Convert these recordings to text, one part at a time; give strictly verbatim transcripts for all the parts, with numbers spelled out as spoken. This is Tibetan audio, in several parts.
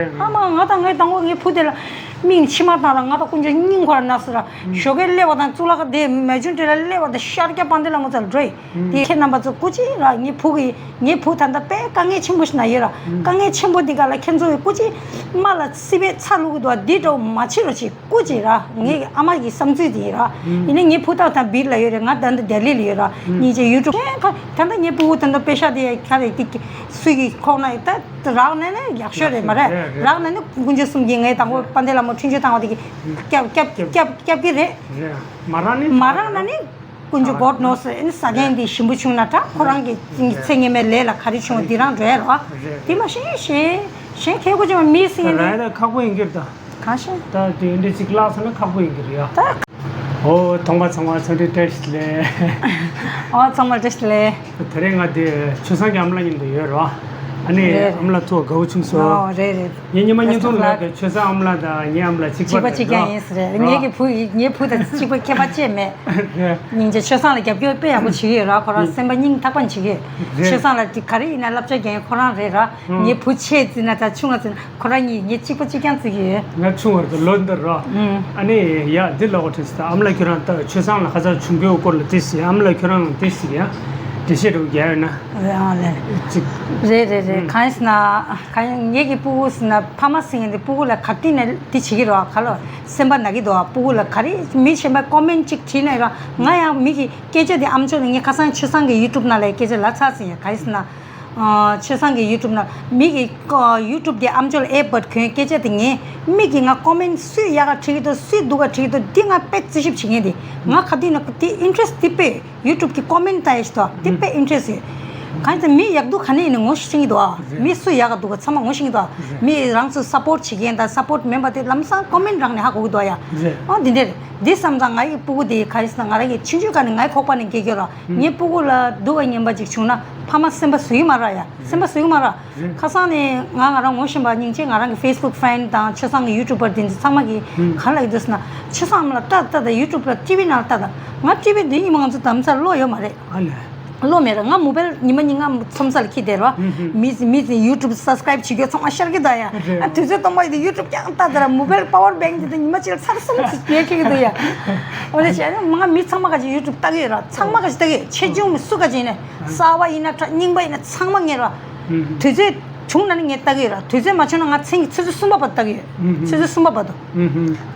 ཨ་མ་ང་དང་ངའི་དང་པོ་ངའི་བུ་དེ་ལ་མིག་ནས་མཆི་མ་བཏང་ར། ང་དང་དཀོན་མཆོག་སྙིང་ཁོ་ར་ན་སོ་ར། ཞོགས་ཀས་སླེབས་པ་དང་གཙུག་ལག་ཁང་དེ་མེ་ཆུང་དེ་ལ་སླེབས་པ་དང་ཤར་སྐྱ་པང་དེ་ལ་མོ་ཚལ་འགྲོ་ཡི། དེ་ཁྱེད་རྣམ་པ་ཚོ་སྐུ་མཁྱེན་ར། ངའི་བུ་གི་ངའི་བུ་ད་ལྟ་དཔེ་དཀའ་ངལ་ཆེན་པོ་ཞིག་ན་ཡོད་ར། དཀའ་ངལ་ཆེན་པོ་འདི་ག་ལ་ཁྱེད་ཚོ་གི་སྐུ་མཁྱེན་མ་ལ་སི་པའི་ཚ་བླུག་གི་འདུག་བ། འདི་འདྲ་བོ་མ་བྱེད་རོགས་བྱེད། སྐུ་མཁྱེན་ར། ངའི་ཨ་མ་གི་བསམ་ཚུལ་དེ་ཡིན་ར། ཡིན་ནའི་ངའི་བུ་ད་ད་བིར་ལ་ཡོད་རེད། ང་ད་ལྟ་ལྡི་ལི་ལ་ཡོད་ར། སྙིང་རྗེ་ཡུ་ཊུབ་ཁྱེད་ཁ་ད་ལྟ་ངའི་བུ་ད་ལྟ་པེ་ཤ་དེ་ཁ་རེ་དེ་སུ་གི་ཁོག་ན་ཡོད་ད། རག་ན་ནི་ཡག་ཤོས་རེད་མ་རེད། རེད་རེད། རག་ན་ནི་དཀོན་མཆོག་གསུམ་གྱིས་ངའི་དང་པོ་དཔལ་ལྡན་ལྷ་མོ་འཕྲིན་བཅོལ་བཏང་བ་དེ་གི་སྐྱབས་སྐྱབས་སྐྱབས་སྐྱབས་ཀྱི་རེད། རེད། མ་རག་ནི་མ་རག་ན་ནི་དཀོན་མཆོག་གོཌ་ནོ་སི་ཨེ་ནི་ཟ་མཁན་དེ་ཞིམ་པོ་བྱུང་ན་འདྲ། ཁོ་རང་གི་ཚེ་སྔོན་མའི་ལས་ལ་ག་རེ་བྱུང་བ་དེ་རང་འགྲོ་ཡ་རོ། རེད། དེ་མ་ཤེས་ཤེས་ཤེས་མཁས་པོ་ཅིག་མ་མི་སྲིད་ངན་ར་དེ། ད་ཁག་པོ་ཡིན་གྱི་རེད་ད། གང་ཤེས། ད་དེ་འདྲ་ཅིག་བརླག་སོང་ན་ཁག་པོ་ཡིན་གྱི་རེད་ཡ། ད། ཨོ་ཐོག་མ་ཚང་མ་འཚམས་འདྲི་བཀྲ་ཤིས་བདེ་ལེགས། ཨོ་ཚང་མ་བཀྲ་ཤིས་བདེ་ལེགས། དེ་རིང་ང་དེ་ཆོས་བཟང་གི་ཨ་མ་ལགས་མཉམ་དུ་ཡོད་རོ། ཨ་ནི་རེད། ཨ་མ་ལགས་ཐུག་དགའ་བོ་བྱུང་སོང་། ཨོ་རེད་རེད། ངས་ཉི་མ་བརྙན་ཐུང་ལ་དེ་ཆོས་བཟང་ཨ་མ་ལགས་དང་ངའི་ཨ་མ་ལགས་གཅིག་པ་གཅིག་པ་རེད་གཅིག་རྐྱང་རོ། ཡིན་ཟེར་རེད། རོ། ངེད་ཀྱི་བུ་ཡི་ངའི་བུ་དང་གཅིག་པ་ཁྱད་པར་ཅི་མེད། རེད། སྙིང་རྗེ། ཆོས་བཟང་ལ་རྒྱབ་སྐྱོར་དཔེ་ཡག་པོ་བྱེད་ཀྱི་ཡོད་ར། ཁོ་རང་སེམས་པ་སྙིང་ཐག་པ་ནས་བྱེད་ཀྱི་ཡོད། རེད། ཆོས་བཟང་ལ་དེ་ག་རེ་ཡིན་ན་བསླབ་བྱ་རྒྱག་མཁན་ཁོ་རང་རེད་ར། ངའི་བུ་ཆེ་བརྩིས་ན་ད་ཆུང་བ་བརྩིས་ན་ཁོ་རང་གཉིས་ངའི་གཅིག་པ་གཅིག་རྐྱང་བརྩི་གི་ཡོད། ང་ཆུང་བར་དུ་ལོ་འདིར་རོ། ཨུམ། ཨ་ནི་ཡ་འདི་ལོག་པ་དྲན་སོང་། ད་ཨ་མ་ལགས་ཁྱོད་རང་ད་ཆོས་བཟང་ལ་ཁ་སང་བྱུང་རྒྱུའི་སྐོར་ལ་དེ་ཟེར། ཨ་མ་ལགས་ཁྱོད་རང་ལ་དེ་ཟེར་ཡ། འགྲེལ་བཤད་རུ་རྒྱག་ཡོད་ན། རེད་ཨང་ལེ། ཅིག་རེད་རེད་རེད། ཨུམ། གང་ཡིན་ཟེར་ན་གང་ཡིན་ངེད་ཀྱི་སྤུ་གུ་ཟེར་ན་ཕ་མ་ཟེར་མཁན་དེ་སྤུ་གུ་ལ་ག་དུས་ནས་འདི་བྱེད་ཀྱི་རོ། ག་ལོ་སེམས་པ་ན་གི་འདུག་སྤུ་གུ་ལ་ག་རེ་མི་གཞན་པ་ཀོ་མེན་ཊི་ཅིག་བྲིས་ན་ཡོད་ར། ང་ཡང་མི་གི་སྐད་ཆ་དེ་ཨམ་ཅོག་ནས་ངས་ཁ་སང་ཆོས་བཟང་གི་ཡུ་ཊུབ་ནང་ལ་སྐད་ཆ་ལབ་ཚར་ཟིན་ཡ། གང་ཡིན་ཟེར་ན། ཨ། ཆོས་བཟང་གི་ཡུ་ཊུབ་ནང་མི་གི་ཀོ་ཡུ་ཊུབ་དེ་ཨམ་ཅོག་ལ་ཨེ་བར་གྱོན་སྐད་ཆ་དེ་ངས་མི་གི་ང་ཀོ་མེན་ཊི་སུས་ཡག་ག་བྲིས་ཀྱི་འདུག་སུས་སྡུག་ག་བྲིས་ཀྱི་འདུག་འདི་ང་དཔེ་རྩིས་ཞིབ་བྱེད་མཁན་དེ། ང་ག་དུས་ན་དེ་ཨིན་ཊི་རེ་སི་ཊི་དེ་དཔེ་ཡུ་ཊུབ་གི་ཀོ་མེན་ཊི་ལྟ་ཡ་ཞིག་འདུག་དེ་དཔེ་ཨིན་ཊི་རེ་སི་ཊི་ཡོད། གང་ཡིན་ཟེར་ན་མི་ཡག་སྡུག་ག་ནས་ཡིན་ནའི་ངོ་ཤེས་ཀྱི་འདུག་མི་སུ་ཡག་ག་སྡུག་ག་ཚང་མ་ངོ་ཤེས་ཀྱི་འདུག་མི་རང་ཚོ་སཔོར་ཊི་བྱེད་མཁན་དང་སཔོར་ཊི་མེད་པ་དེ་ལམ་སང་ཀོ་མེན་ཊི་རང་ནས་ཧ་གོ་གི་འདུག་ཡ། ཨོ་འདི་འདྲ་རེད། འདི་བསམ་ཙང་ང་ཡི་སྤུ་གུ་དེ་ག་རེ་ཟེར་ན་ང་རང་གི་ཆུང་ཆུང་སྒང་ནས་ངའི་ཁོག་པ་ནས་སྐད་རྒྱག་རོགས། ངའི་སྤུ་གུ་ལ་སྡུག་ག་ངན་པ་ཅིག་བྱུང་ན་ཕ་མ་སེམས་པ་བཟོད་ཀྱི་མ་རེད་ཡ། སེམས་པ་བཟོད་ཀྱི་མ་རེད། ཁ་སང་ནས་ང་ང་རང་ངོ་ཤེས་པ་སྙིང་རྗེ་ང་རང་གི་ཕེ་སི་བུག་ཕེན་དང་ཆོས་བཟང་གི་ཡུ་ཊུབ་པར་དེ་ཚོ་ཚང་མ་གིས་ག་རེ་ལབ་ཀྱི་འདུག་ཟེར་ན་ཆོས་བཟང་ཨ་མ་ལགས་ལྟ་ལྟ་དང་ཡུ་ཊུབ་ལ་ཊི་ཝི་ནང་ལ་ལྟ་དང་། ང་ཊི་ཝི་འདི་ཉི་མ་ང་ཚོ་དམ་སར་བློ་ཡོད་མ་རེད། ཨ་ལས། བློ་མེད་ར། ང་མོ་བེལ་ཉི་མ་ཉིན་ང་ཚོམ་ས་ལ་འཁྱེར་བསྡད་ར། མི་མི་ཡུ་ཊུབ་སབ་སི་ཀ་རེབ་བྱེད་རྒྱུ་ཚང་མ་ཤར་གི་འདུག་ཡ། རེད། ཨ་དུས་ཚོད་སྟོང་པ་ཡོད་དུས་ཡུ་ཊུབ་རྐྱང་ལྟ་དང་ར། མོ་བེལ་པ་ཝར་བེང་དེ་དང་ཉི་མ་གཅིག་ལ་ཚར་གསུམ་ཙམ་ཉལ་འཁྱེར་གི་འདུག་ཡ། འོ་ན་བྱས་ན་ང་མི་ཚང་མ་ག་ཅིག་ཡུ་ཊུབ་ལྟ་གི་ཡོད་ར། ཚང་མ་ག་ཅིག་ལྟ་གི་ཡོད། ཆེ་ཆུང་སུ་ག་ཅིག་ཡིན་ནའི་གསར་པ་ཡིན་ན་འདྲ་རྙིང་པ་ཡིན་ན་ཚང་མ་ངས་ར། དུས་ཚོད་བྱུང་ན་ནི་ངས་ལྟ་གི་ཡོད་ར། དུས་ཚོད་མ་བྱུང་ན་ང་མཚན་གྱི་ཆུ་ཚོད་གསུམ་པ་བར་ལྟ་གི་ཡོད། ཆུ་ཚོད་གསུམ་པ་བར་དུ།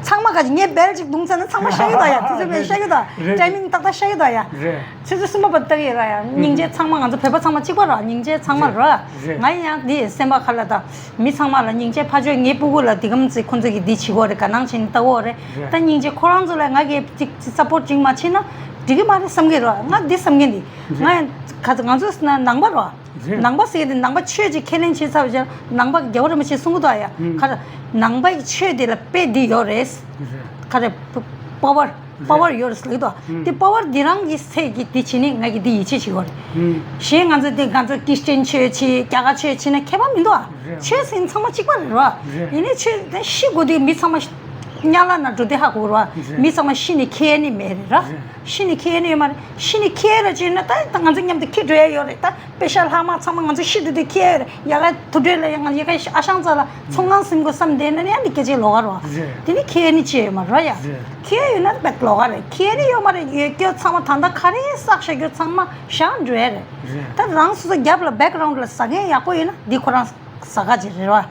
ཚང་མ་ག་ཅིག་ངས་བེལ་ཅིག་བརྡུངས་ཚར་ན་ཚང་མ་ཤར་གི་འདུག་ཡ། དུས་ཚོད་བེལ་ཤར་གི་འདུག་ཊའི་མིང་ཏག་ཏག་ཤར་གི་འདུག་ཡ། རེད། ཆུ་ཚོད་གསུམ་པ་བར་ལྟ་གི་ཡོད་ར་ཡ། སྙིང་རྗེ་ཚང་མ་ང་ཚོ་བོད་པ་ཚང་མ་གཅིག་པ་ར། སྙིང་རྗེ་ཚང་མ་ར། རེད། ང་ཡང་འདི་སེམས་པ་ཁ་ལ་ད་མི་ཚང་མ་ལ་སྙིང་རྗེ། ཕ་ཆོས་ངའི་སྤུ་གུ་ལ་འདི་གམ་ཚིག་ཁོང་ཚོ་གི་འདི་བྱེད་གོ་རེད། དགའ་སྣང་བྱེད་ནི་ལྟ་གོ་རེད། རེད། ད་སྙིང་རྗེ་ཁོ་རང་ཚོ་ལ་ང་གི་ཅིག་སབ་པོར་ཅིག་མ་བྱེད་ན་འགྲིག་གི་མ་རེད་བསམ་གི་ར། ང་འདི་བསམ་གི་འདི། རེད། ང་ཡང་ག་ང་ཚོ་ན་ནང་པ་ར། རེད། ནང་པ་ཟེར་གི་འདི་ནང་པ་ཆོས་ཅིག་ཁས་ལེན་བྱེད་ཚར་བ་ཅིག་ནང་པ་རྒྱལ་བ་རིན་པོ་ཆེ་གསུང་གི་འདུག་ཡ། ཁ་ར་ནང་པ་ཡི་ཆོས་འདི་ལ་དཔེ་འདི་ཡོད་རེད། རེད། ཁ་ར་པ་ཝར། པ་ཝར་ཡོད་རེད་ཟེར་གི་འདུག་དེ་པ་ཝར་འདི་རང་གི་ཚད་ཀྱི་དེ་བྱེད་ནི་ང་གི་འདི་ཡིད་ཆེས་བྱེད་དགོས་རེད། གཞན་ང་ཚོ་དེ་ང་ཚོ་ཀི་རི་སི་ཅན་ཆོས་བྱེད་རྒྱ་གར་ཆོས་བྱེད་ན་ཁྱད་པར་མི་འདུག་ཨ། རེད། ཆོས་ཟེར་ཚང་མ་གཅིག་པ་རེད་ར། རེད། ཡིན་ནའི་ཆོས་དེ་ཤི་དགོས་དུས་མི་ཚང་མ་དམྱལ་བ་ན་འགྲོ་དེ་ཧ་གོ་ར། རེད། མི་ཚང་མ་ཤི་ནས་ཁེལ་ནི་མེད་རེད་ར། རེད། ཤི་ནས་ཁེལ་ནི་ཡོད་མ་རེད། ཤི་ནས་ཁེལ་ར་བྱས་ན་ད་ད་ང་ཚོ་མཉམ་དུ་ཁེལ་འགྲོ་ཡ་ཡོད་རེད། ད་པེ་ཤ་ལྷག་མ་ཚང་མ་ང་ཚོ་ཤི་དུས་དེ་ཁེལ་ཡོད་རེད། ཡ་ག་ཐུ་སྒྲོལ་ལ་ཡ་ང་ཡ་ག་ཨ་ཤང་རྩ་ལ་ཚོང་ཁང་ཟིན་དགོས་བསམ་བསྡད་ན་ནི་ཡ་འདི་སྐད་ཆ་ལོགས་ཀ་རེད་བ། རེད། དེ་ནི་ཁེལ་ནི་ཅི་ཡོད་མ་རེད་ཡ། རེད། ཁེལ་ཡོད་ན་དཔེ་ལོགས་ཀ་རེད། ཁེལ་ནི་ཡོད་མ་རེད། ཡོད་རྒྱུ་ཚང་མ་ད་ལྟ་ག་རེ་བསགས་བཞག་རྒྱུ་ཚང་མ་བཞག་འགྲོ་ཡ་རེད། རེད། ད་རང་སོ་སོ་རྒྱབ་ལ་བེག་གྷ་རའུན་ཌ་ལ་ཟ་མཁན་ཡག་པོ་ཡོད་ན་འདི་ཁོ་རང་ཟ་ག་ཅིག་རེད་བ། རེད།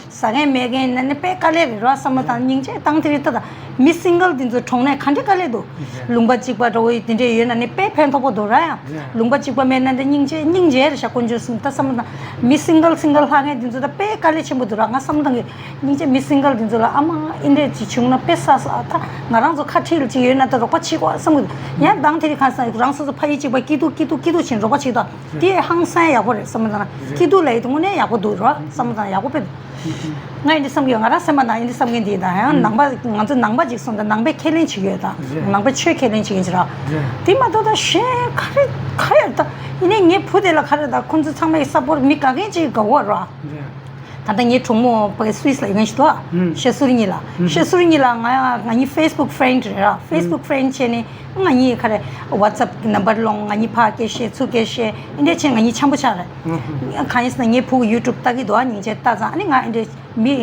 ཟ་མཁན་མེད་མཁན་ན་ནི་དཔེ་དཀའ་ལས་རེད་ར། བསམ་བློ་བཏང་། སྙིང་རྗེ་བཏང་དེ་རེད་ད། ད་མི་སིང་གལ་འདི་ཚོ་གྲོངས་ནས་ག་འདྲ་དཀའ་ལས་འདུག་རེད། ལུང་པ་གཅིག་པ་འདྲ་བོ་ཡི་དེ་འདྲས་ཡོད་ན་ནི་དཔེ་ཕན་ཐོགས་པོ་འདུག་ར་ཡ། རེད། ལུང་པ་གཅིག་པ་མེད་ན་འདི་སྙིང་རྗེ་སྙིང་རྗེ་རེད་ཤག་དཀོན་མཆོག་གསུམ། ད་བསམ་བློ་བཏང་། མི་སིང་གལ་སིང་གལ་ལྷག་མཁན་འདི་ཚོ་ད་དཔེ་དཀའ་ལས་ཆེན་པོ་འདུག་ར། ང་བསམ་བློ་བཏང་གི། སྙིང་རྗེ་མི་སིང་གལ་འདི་ཚོ་ལ་ཨ་མ་ཨིན་འདྲས་ཅིག་བྱུང་ན་དཔེ་ས་ས་ད་ང་རང་ཚོ་ཁ་ཁྲིད་ལ་ཅིག་ཡོད་ན་ད་རོགས་པ་བྱེད་དགོས་བསམ་གི་འདུག་ཡང་མདང་དེ་རིང་ཁ་སང་རང་སོ་སོ་ཕ་ཡུལ་གཅིག་པ་སྐྱིད་སྡུག་སྐྱིད་སྡུག་སྐྱིད་སྡུག་བྱེད་རོགས་པ་བྱེད་དོ། དེ་ཧང་སང་ཡག་པོ་རེད་བསམ་བློ་བཏང་ན། སྐྱིད་སྡུག་ལ་ཡི་དངོས་གནས་ཡག་པོ་འདུག་ར་བསམ་བློ་བཏང་ན་ཡག་པོ་དཔེ་འདུག་ང་ཡིན་འདི་བསམ་གི་ཡོད། ང་རང་སེམས་པ་ནང་ཡིན་འདི་བསམ་གི་འདི་དང་ཡང་ནང་པ་ང་ཚོ་ནང་པ་ཅིག་སོང་ད་ནང་པའི་ཁས་ལེན་བྱེད་ཀྱི་ཡོད་ད། ནང་པའི་ཆོས་ཁས་ལེན་བྱེད་ཀྱི་ཡོད་ར། དེ་མ་གཏོགས་ད་གཞན་ག་རེ་ག་རེ་ཡོད་ད། ཡིན་ནའི་ངའི་བུ་དེ་ལ་ག་རེ་ད་ཁོང་ཚོ་ཚང་མས་སབ་པོར་མི་དགའ་མཁན་ཅིག་དགའ་བོ་ར། ད་ལྟ་ངའི་གྲོགས་མོ་ཕ་གི་སུད་སི་ལ་ཡོད་མཁན་ཞིག་འདུག་ཨ། ཤ་སུར་གཉིས་ལ། ཤ་སུར་གཉིས་ལ་ང་ང་གཉིས་Facebook friend རེད་ར། Facebook friend བྱས་ནས་ང་གཉིས་ག་རེ་WhatsApp གི་number སློང་། ང་གཉིས་ཕར་སྐད་བཤད་ཚུར་སྐད་བཤད་འདི་འདྲ་བྱས་ང་གཉིས་འཆམ་པོ་ཆགས་རེད། གང་ཡིན་ཟེར་ན་ངའི་བུ་གི་YouTube ལྟ་གི་འདུག་ཨ། སྙིང་རྗེ་ལྟ་ཙང་ཨ་ནི་ང་འདི་འདྲ་མི་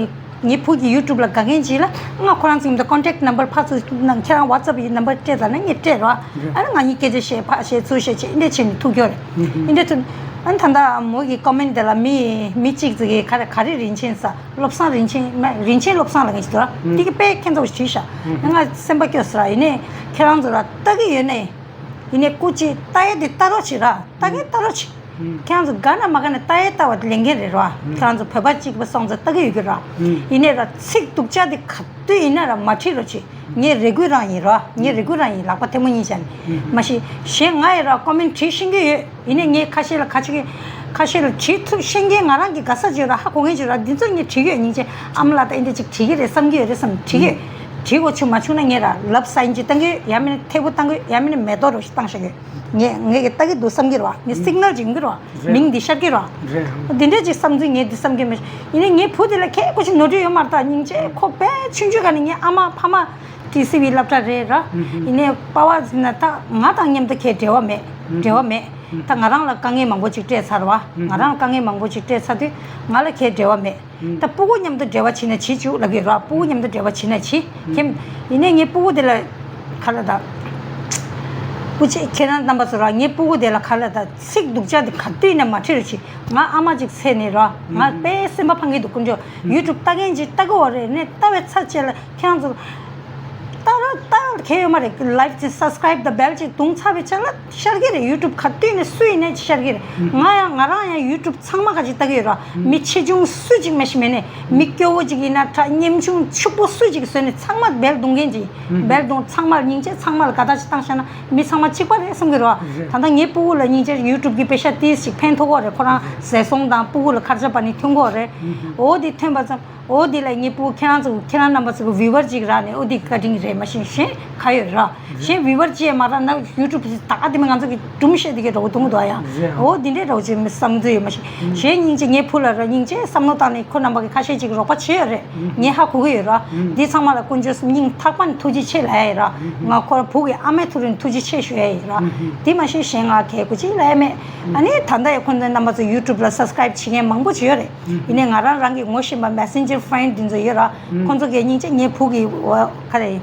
ངའི་བུ་གི་YouTube ལ་དགའ་མཁན་ཅིག་ལ་ང་ཁོ་རང་ཚོའི་མཉམ་དུ་contact number ཕར་ཚུར་གནང་། ཁྱེད་རང་WhatsApp ཡི་number སྤྲད་ཙང་ན་ངས་སྤྲད་རོགས། ཨ་ནི་ང་གཉིས་སྐད་ཆ་བཤད་ཕར་བཤད་ཚུར་བཤད་བྱས་འདི་འདྲ་བྱས་ནས་ཐུག་ཀྱོག་རེད། འདི་འདྲ་ཐུག་ཨ་ནི་ད་ལྟ་མོ་གི་comment དེ་ལ་མི་མི་གཅིག་ཙིག་གིས་ག་རེ་ག་རེ་རིན་ཆེན་ཟེར། བློ་བཟང་རིན་ཆེན་མ་རིན་ཆེན་བློ་བཟང་ལབ་མཁན་ཞིག་འདུག་ར། དེ་གི་དཔེ་ཁྱེད་ཚོ་བྲིས་ཤག་ང་སེམས་པ་སྐྱོ་སོང་ར། ཡིན་ནའི་ཁྱེད་རང་ཚོ་ར་ལྟ་གི་ཡོད་ནའི། ཡིན་ནའི་སྐུ་མཁྱེན་ལྟ་ཡ་དེ་ལྟ་རོགས་བྱེད་ར། ལྟ་མཁན་ལྟ་རོགས་བྱེད། ཁྱེད་རང་ཚོ་དགའ་ན་མ་དགའ་ན་ལྟ་ཡ་ལྟ་བ་དེ་ལས་འགན་རེད་ར། ཁྱེད་རང་ཚོ་བོད་པ་གཅིག་པ་སོང་ཙང་ལྟ་གི་ཡོད་ཀྱི་ར། ཡིན་ནའི་ར་ཚིག་སྡུག་ཅག་དེ་ག་དུས་ཡིན་ན་ར་མ་བྲིས་རོགས་བྱེད། ངའི་རེ་སྐུལ་རང་ཡིན་ར། ངའི་རེ་སྐུལ་རང་ཡིན། ལག་པ་ཐལ་མོ་གཉིས་བྱས་ནས། མ་གཞི་གཞན་ང་ཡི་ར་comment བྲིས་ཤེས་ཀྱི་ཡོད། ཡིན་ནའི་ངས་ཁ་ཤས་ལ་ཁ་ཆེ་གི་ཁ་ཤས་ལ་བྲིས་ཐུབ་ཤེས་མཁན་ང་རང་གི་དགའ་ས་བརྗོད་ར་ཧ་གོ་མཁན་བརྗོད་ར། འདི་ཚོ་ངས་བྲིས་ཡོད། སྙིང་རྗེ་ཨ་མ་ལགས་ད་ཨེ་འདྲ་ཅིག་བྲིས་ཀྱི་རེད་བསམ་གྱི་ཡོད་རེད་བསམ་བྲིས་ཡོད། བྲིས་གོ་ཆུ་མ་བྱུང་ན་ངས་ར་love sign ཅིག་བཏང་གི་ཡོད། ཡང་མིན་ན་ཐལ་པོ་བཏང་གི་ཡོད། ཡང་མིན་ན་མེ་ཏོག་རོ་ཞིག་བཏང་བཞག་གི་ཡོད། ངས་ངས་ཀྱི་ལྟ་གི་འདུག་བསམ་གྱི་ར། ངས་signal ཅིག་ཡིན་གྱི་ར། མིང་འདི་ཤར་གྱི་ར། འདི་འདྲ་ཅིག་བསམ་ཚུལ་ངས་འདི་བསམ་གྱི་མེད། ཡིན་ནའི་ངའི་བུ་དེ་ལ་ཁྱད་ཁོ་ཅིག་ནོར་འཁྲུལ་ཡོད་མ་རེད། ད་སྙིང་རྗེ་ཁོ་དཔེ་ཆུང་ཆུང་ག་ནས་ངའི་ཨ་མ་ཕ་མ་ཏི་སི་བི་སློབ་གྲྭ་རེད་ར། ཡིན་ནའི་པ་ཕ་ཟེར་ན་ད་ང་དང་མཉམ་དུ་ཁྱེད་འབྲེལ་བ་མེད། འབྲེལ་བ་མེད། ད་ང་རང་ལ་དཀའ་ངལ་མང་པོ་ཅིག་སྤྲད་ཚར་བ། ང་རང་ལ་དཀའ་ངལ་མང་པོ་ཅིག་སྤྲད་ཚར་དུས་ང་ལ་ཁྱེད་འབྲེལ་བ་མེད། ད་སྤུ་གུ་མཉམ་དུ་འབྲེལ་བ་བྱེད་ན་བྱེད་བཅུག་ལབ་ཀྱི་ར། སྤུ་གུ་མཉམ་དུ་འབྲེལ་བ་བྱེད་ན་བྱེད། ཁྱེད་ཡིན་ནའི་ངའི་སྤུ་གུ་དེ་ལ་ག་ལ་ད། སྐུ་མཁྱེན་ཁྱེད་རང་རྣམ་པ་ཚོ་ར། ངའི་སྤུ་གུ་དེ་ལ་ག་ལ་ད་ཚིག་སྡུག་ཅག་དེ་ག་དུས་ནས་མ་བྲིས་རོགས་བྱེད། ང་ཨ་མ་ཅིག་ཚེ་ནས་ར་ང་དཔེ་སེམས་པ་ཕངས་ཀྱི་འདུག་དཀོན་མཆོག YouTube ལྟ་མཁན་ཅིག་ལྟ་གི་ཡོད་རེད། ནས་ལྟ་བའི་ཚར་བཅད་ལ་ཁྱེད་རང་ཚོ་ལྟ་ར་ལྟ་གལ་ཡོད་མ་རེད། like ཅིག་subscribe དང་bell ཅིག་བརྡུངས་ཚར་བའི་ཆ་ལ་ཤར་གི་རེད། YouTube ག་དུས་ནས་སུ་ཡིན་ནའི་ཤར་གི་རེད། ང་ཡང་ང་རང་ཡང་YouTube ཚང་མ་ག་ཅིག་ལྟ་གི་ཡོད་ར། མི་ཆེ་ཆུང་སུ་ཅིག་མ་ཤི་མེད་ནས་མི་སྐྱོ་བོ་ཅིག་ཡིན་ན་འདྲ། ཉམ་ཆུང་ཕྱུག་པོ་སུ་ཅིག་བཟོས་ནས་ཚང་མ་bell བརྡུངས་མཁན་ཅིག bell བརྡུངས། ཚང་མ་ལ་སྙིང་རྗེ། ཚང་མ་ལ་དགའ་རྟགས་ཅིག་བཏང་བཞག་ན་མི་ཚང་མ་གཅིག་པ་རེད་བསམ་གི་རེད་བ། ད་ལྟ་ངའི་སྤུ་གུ་ལ་སྙིང་རྗེ་YouTube གི་པེ་ཤ་ཏིས་ཅིག་ཕན་ཐོགས་ཀྱི་ཡོད་རེད། ཁོ་རང་ཟས་སོང་དང་སྤུ་གུ་ལ་ཁར་ཆ་པ་ནི་ཐོན་གྱི་ཡོད་རེད། འོ་དེ་ཐོན་པ་ཙམ། འོ་དེ་ལ་ངའི་སྤུ་གུ་ཁྱེད་རང་ཚོ་ཁྱེད་རང་རྣམ་པ་ཚོ་གི་viewer ཅིག་རག་ནས་འོ་དེ་བཀའ་དྲིན་རེད། མ་གཞི་གཞན་ག་ཡོད་ར། གཞན་viewer ཅིག་མ་རག་ན་YouTube ད་ཨ་དེ་མི་ང་ཚོ་གི་སྒྲུང་བཤད་དེ་གའི་འགྲོ་གི་འདུག་འདུག་ཡ། འོ་དེ་འདྲའི་འགྲོ་ཅིག་བསམ་ཚུལ་ཡོད། མ་གཞི་གཞན་སྙིང་རྗེ། ངའི་བུ་ལ་ར་སྙིང་རྗེ་བསམ་བློ་བཏང་ནས་ཁོ་རྣམ་པ་གི་ཁ་ཤས་ཅིག་རོགས་པ་བྱས་ཡོད་རེད། ངས་ཧ་གོ་གི་ཡོད་ར། འདི་ཚང་མ་ལ་དཀོན་མཆོག་སྙིང་ཐག་པ་ནས་ཐུགས་རྗེ་ཆེ་ལབ་ཡ་ཡིན་ར། ང་ཁོ་ར་བུ་གི་ཨ་མའི་ཐུགས་རེ་ནས་ཐུགས་རྗེ་ཆེ་ཞུ་ཡ་ཡིན་ར། དེ་མ་གཞི་གཞན་ང་གལ་གོ་ཅིག་ལབ་ཡ་མེད། ཨ་ནི་ད་ལྟ་ཡ་ཁོང་ཚོའི་རྣམ་པ་ཚོ་YouTube ལ་subscribe བྱེད་མཁན་མང་པོ་ཅིག་ཡོད་རེད། ཡིན་ནའི་ང་རང་རང་གི་ངོ་ཤེས་པ་messenger friend འདི་ཚོ་ཡོད་ར། ཁོང་ཚོ་གིས་སྙིང་རྗེ་ངའི་བུ་གི་ག་རེ་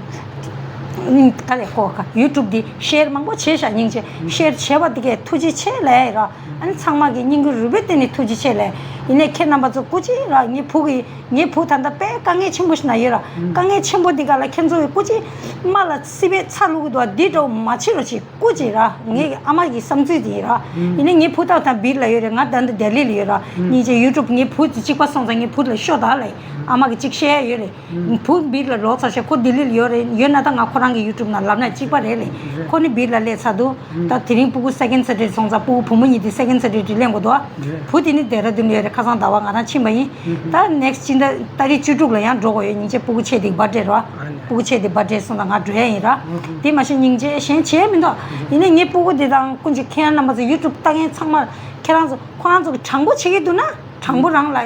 ག་རེ་ཁོ་ག་YouTube འདི་share མང་པོ་བྱས་ཤག་སྙིང་རྗེ་share བྱས་པ་འདི་གས་ཐུགས་རྗེ་ཆེ་ལབ་ཡ་ཡིན་ར། ཨ་ནི་ཚང་མ་གི་སྙིང་གི་རུས་པའི་གཏིང་ནས་ཐུགས་རྗེ་ཆེ་ལབ། ཡིན་ནའི་ཁྱེད་རྣམ་པ་ཚོ་སྐུ་མཁྱེན་ར། ངའི་བུ་གི་ངའི་བུ་ད་ལྟ་དཔེ་དཀའ་ངལ་ཆེན་པོ་ཞིག་ན་ཡོད་ར། དཀའ་ངལ་ཆེན་པོ་འདི་ག་ལ་ཁྱེད་ཚོ་གི་སྐུ་མཁྱེན་མ་ལ་སྲིད་པའི་ཚ་བླུག་གི་འདུག་འདི་འདྲ་མ་བྱེད་རོགས་བྱེད། སྐུ་མཁྱེན་ར། ངའི་ཨ་མ་གི་བསམ་ཚུལ་དེ་ཡིན་ར། ཡིན་ནའི་ངའི་བུ་ད་ད་བིར་ལ་ཡོད་རེད། ང་ད་ལྟ་ལྡི་ལི་ལ་ཡོད་ར། སྙིང་རྗེ་YouTube ངའི་བུ་དེ་གཅིག་པ་སོང་ཙང་ངའི་བུ་ལ་ཤོག་ད་ལ་ཨ་མ་གི་གཅིག་བཤད་ཡ་ཡོད་རེད། བུ་བིར་ལ་ལོག་ཚར་ཤག་ཁོ་ལྡི་ལི་ལ་ཡོད་རེད། ཡོད་ན་ད་ང་ཁོ་རང་གི་YouTube ནང་ལབ་ན་གཅིག་པ་རེད་ལེ། ཁོ་ནི་བིར་ལ་སླེབས་ཚར་འདུག་ད་དེ་རིང་སྤུ་གུ་second Saturday སོང་ཙང་སྤུ་གུ་བུ་མོ་གཉིས་དེ་second Saturday ལེན་དགོས་འདུག་བུ་དེ་ནི་ལྡེ་ར་ལྡུན་ལ་ཡོད་རེད། ཁ་སང་ཟླ་བ་ང་རང་ཕྱིན་པ་ཡིན། ད་next སྤྱི་ཟླ་ཏ་རིག་བཅུ་དྲུག་ལ་ཡང་འགྲོ་དགོས་ཡོད། སྙིང་རྗེ་སྤུ་གུ་ཆེ་དེ་གི་birthday རེད་བ། སྤུ་གུ་ཆེ་དེ་གི་birthday སོང་ཙང་ང་འགྲོ་ཡ་ཡིན་ར། དེ་མ་གཞི་སྙིང་རྗེ་གཞན་བྱས་མི་འདུག་ཡིན་ནའི་ངའི་སྤུ་གུ་དེ་དང་ཀུན་གྱིས་ཁྱེད་རང་རྣམ་པ་ཚོ་YouTube ལྟ་མཁན་ཚང་མ་ཁྱེད་རང་ཚོ་ཁོ་རང་ཚོ་གི་དྲང་པོ་བྱེད་ཀྱི་འདུག་ན་དྲང་པོ་རང་ལ་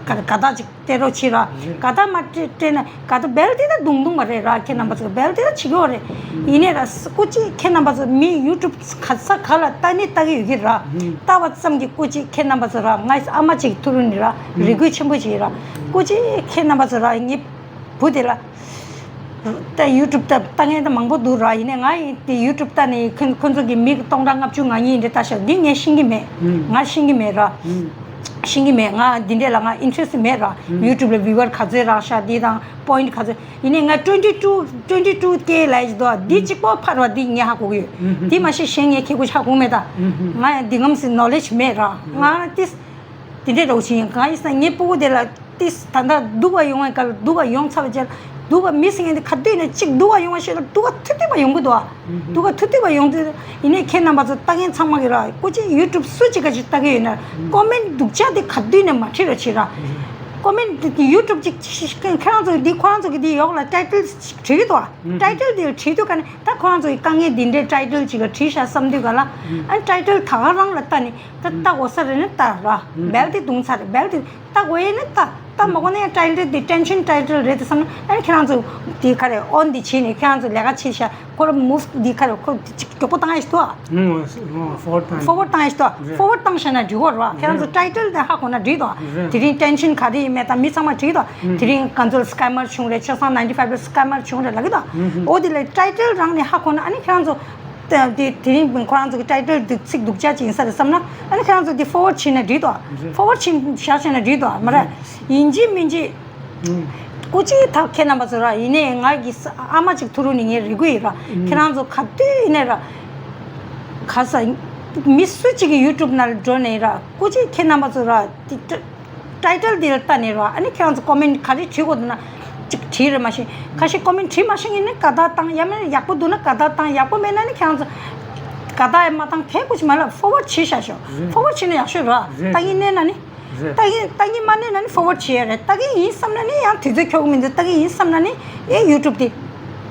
དགའ་དགའ་རྟགས་ཅིག་སྤྲད་རོགས་བྱེད་ར། དགའ་རྟགས་མ་སྤྲད་སྤྲད་ན་དགའ་རྟགས་bell དེ་ད་རྡུང་རྡུང་བ་རེད་ར། ཁྱེད་རྣམ་པ་ཚོ་གི་bell དེ་ད་བྱེད་ཀྱི་ཡོད་རེད། ཡིན་ནའི་ར་སྐུ་མཁྱེན་ཁྱེད་རྣམ་པ་ཚོ་མི་YouTube ག་ས་ག་ལ་ལྟ་ནི་ལྟ་གི་ཡོད་ཀྱི་ར། ལྟ་བ་ཙམ་གྱིས་སྐུ་མཁྱེན་ཁྱེད་རྣམ་པ་ཚོ་ར་ང་ཨ་མ་གཅིག་ཐུགས་རུ་ནི་ར་རེ་སྐུལ་ཆེན་པོ་བྱེད་ར། སྐུ་མཁྱེན་ཁྱེད་རྣམ་པ་ཚོ་ར་ངའི་བུ་དེ་ལ་ད་YouTube ལྟ་ལྟ་མཁན་ད་མང་པོ་འདུག་ར། ཡིན་ནའི་ང་ཡིན་དེ་YouTube ལྟ་ནས་ཁོ་ཁོ་ཚོ་གི་མི་སྟོང་ཕྲག་ལྔ་བཅུ་ང་གཉིས་འདི་ལྟ་ཤག་འདི་ངས་ཤེས་ཀྱི་མེད། ང་ཤེས་ཀྱི་མེད་ར། ཤེས་ཀྱི་མེད། ང་འདི་འདྲས་ལ་ང་interest མེད་ར། YouTube ལ་viewer ག་ཚོད་རག་ཤག་འདི་དང་point ག་ཚོད། ཡིན་ནའི་ང་twenty two twenty two K ལབ་ཀྱི་འདུག་འདི་གཅིག་པོ་འཕར་བ་འདི་ངས་ཧ་གོ་གི་ཡོད། འདི་མ་གཞི་གཞན་ངས་ཁྱེད་ཀྱིས་ཧ་གོ་མེད་ད། ང་ཡང་འདི་ངམ་སི་knowledge མེད་ར། ང་ཏིས་འདི་འདྲས་རོགས་བྱེད་ཡིན། གང་ཡིན་ཟེར་ན་ངའི་སྤུ་གུ་དེ་ལ་ཏིས་ད་ལྟ་སྡུག་ག་ཡོང་བའི་སྐབས་སྡུག་ག་ཡོང་ཚར་བའི་རྗེས་སྡུག་ག་མི་ཟེར་མཁན་དེ་ག་དུས་ནས་གཅིག་སྡུག་ག་ཡོང་བ་ཞིག་ལ་སྡུག་ག་ཐུབ་ཐུབ་པ་ཡོང་གི་འདུག་ཨ། སྡུག་ག་ཐུབ་ཐུབ་པ་ཡོང་དུས་ཡིན་ནའི་ཁྱེད་རྣམ་པ་ཚོ་ལྟ་མཁན་ཚང་མ་གི་ར་སྐུ་མཁྱེན་YouTube སུ་གཅིག་ག་ཅིག་ལྟ་གི་ཡོད་ན་comment སྡུག་ཅག་དེ་ག་དུས་ནས་མ་བྲིས་རོགས་བྱེད་ར། ཀོ་མེན་ཊི་ཡུ་ཊུབ་ཅིག་ཁྱེད་རང་ཚོ་འདི་ཁོ་རང་ཚོ་གི་འདི་ཡོག་ལ་ཊའི་ཊལ་ཅིག་བྲིས་འདུག་ཨ། ཊའི་ཊལ་འདི་བྲིས་དུས་ག་ནས་ད་ཁོ་རང་ཚོ་གི་དཀའ་ངལ་འདི་འདྲའི་ཊའི་ཊལ་ཅིག་ལ་བྲིས་ཤག་བསམ་དུས་ག་ལ། ཨ་ནི་ཊའི་ཊལ་ད་ག་རང་ལ་ལྟ་ནས་ད་ལྟ་དགོས་ས་རེད་ན་ལྟ་ར། སྦེལ་དེ་བརྡུངས་ཚར་རེད། སྦེལ་དེ་ལྟ་དགོས་ཡས་ནི་ལྟ། ལྟ་མ་དགོས་ན་ཡང་ཊའི་ཊལ་དེ་ཊེན་ཤན་ཊའི་ཊལ་རེད་དེ་བསམ་ན། ཨ་ནི་ཁྱེད་རང་ཚོ་དེ་ག་རེ་ཨོན་དེ་བྱས་ནས་ཁྱེད་རང་ཚོ་ལས་ཀ་བྱེད་ཤག་ཁོ་ར་མུ་བ་འདི་ག་རེ་ཁོ་ཅིག་མགྱོགས་པོ་བཏང་ཡ་ཞིག་འདུག་ཨ། ཧྥོ་ཝར་ཌི་བཏང་། ཧྥོ་ཝར་ཌི་བཏང་ཡ་ཞིག་འདུག་ཨ། རེད། ཧྥོ་ཝར་ཌི་བཏང་ཤག་ན་འགྲིག་གོ་ར། ཁྱེད་རང་ཚོ་ཊའི་ཊལ་དེ་ཧ་གོ་ན་འགྲིག་འདུག་ཨ། རེད། དེ་རིང་ཊེན་ཤན་ག་རེ་ཡིན་མེད་དང་མི་ཚང་མ་འགྲིག་འདུག་ཨ། དེ་རིང་ག་ཚོད་སི་ཀེ་མར་བྱུང་རེད། ཆ་ཚང་ནའིན་ཊི་ཕའིབ་ལ་སི་ཀེ་མར་བྱུང་རེད་ལབ་ཀྱི་འདུག་ཨ། འོ་དེ་ལས་ཊའི་ཊལ་རང་ནས་ཧ་གོ་ན། ཨ་ནི་ཁྱེད་རང་ཚོ་དེ་དེ་རིང་ཁོ་རང་ཚོ་གི་ཊའི་ཊལ་འདི་ཚིག་སྡུག་ཅག་ཅིག་ཡིན་ས་རེད་བསམ་ན། ཨ་ནི་ཁྱེད་རང་ཚོ་འདི་ཧྥོ་ཝར་ཌི་བྱས་ན་འགྲིག་འདུག་ཨ། རེད། ཧྥོ་ཝར་ཌི་བྱས་བཞག་བྱས་ན་འགྲིག་འདུག་ཨ། མ་རེད། ཡིན་གཅིག་མིན་གཅིག་ཨུམ། སྐུ་མཁྱེན་ད་ཁྱེད་རྣམ་པ་ཚོ་ར། ཡིན་ནའི་ང་གི་ཨ་མ་གཅིག་ཐུག་རུང་ནི་ངས་རེ་སྐུལ་ཡིན་ར། ཨུམ། ཁྱེད་རང་ཚོ་ག་དུས་ཡིན་ནའི་ར། ག་ས། མི་སུ་གཅིག་གི་ཡུ་ཊུབ་ནང་འགྲོ་ནའི་ར། སྐུ་མཁྱེན་ཁྱེད་རྣམ་པ་ཚོ་ར། དེ་ཊའི་ཊལ་འདི་ལ་ལྟ་ནས་ར། ཨ་ནི་ཁྱེད་རང་ཚོ་ཀོ་མེན་ཊི་ག་རེ་བྲིས་དགོས་འདུག་ན་ཅིག་བྲིས་རེད། མ་གཞི་ཁ་ཤས་ཀོ་མེན་ཊི་བྲིས་མ་ཤེས་ཡིན་ན་དགའ་རྟགས་བཏང་། ཡང་མིན་ཡག་པོ་འདུག་ན་དགའ་རྟགས་བཏང་། ཡག་པོ་མེད་ན་ནི་ཁྱེད་རང་ཚོ་དགའ་རྟགས་ཡང་མ་བཏང་། གལ་ཁུ་ཅིག་མ་ལབ། ཧྥོ་ཝར་ཌི་བྱས་བཞག་ཤོག་རེད། ཧྥོ་ཝར་ཌི་བྱས་ན་ཡག་ཤོས་ར། རེད། ལྟ་གིན་གནས་ན་ནི། རེད། ལྟ་གིན་ལྟ་གིན་མ་གནས་ན་ནི་ཧྥོ་ཝར་ཌི་བྱས་ཡ་རེད། ལྟ་གིན་ཡིན་བསམ་ན་ནི་ཡང་དུས་ཚོད་འཁྱོལ་གི་མི་འདུག་ལྟ་གིན་ཡིན་བསམ་ན་ནི་ཨེ་ཡུ་ཊུབ་དེ་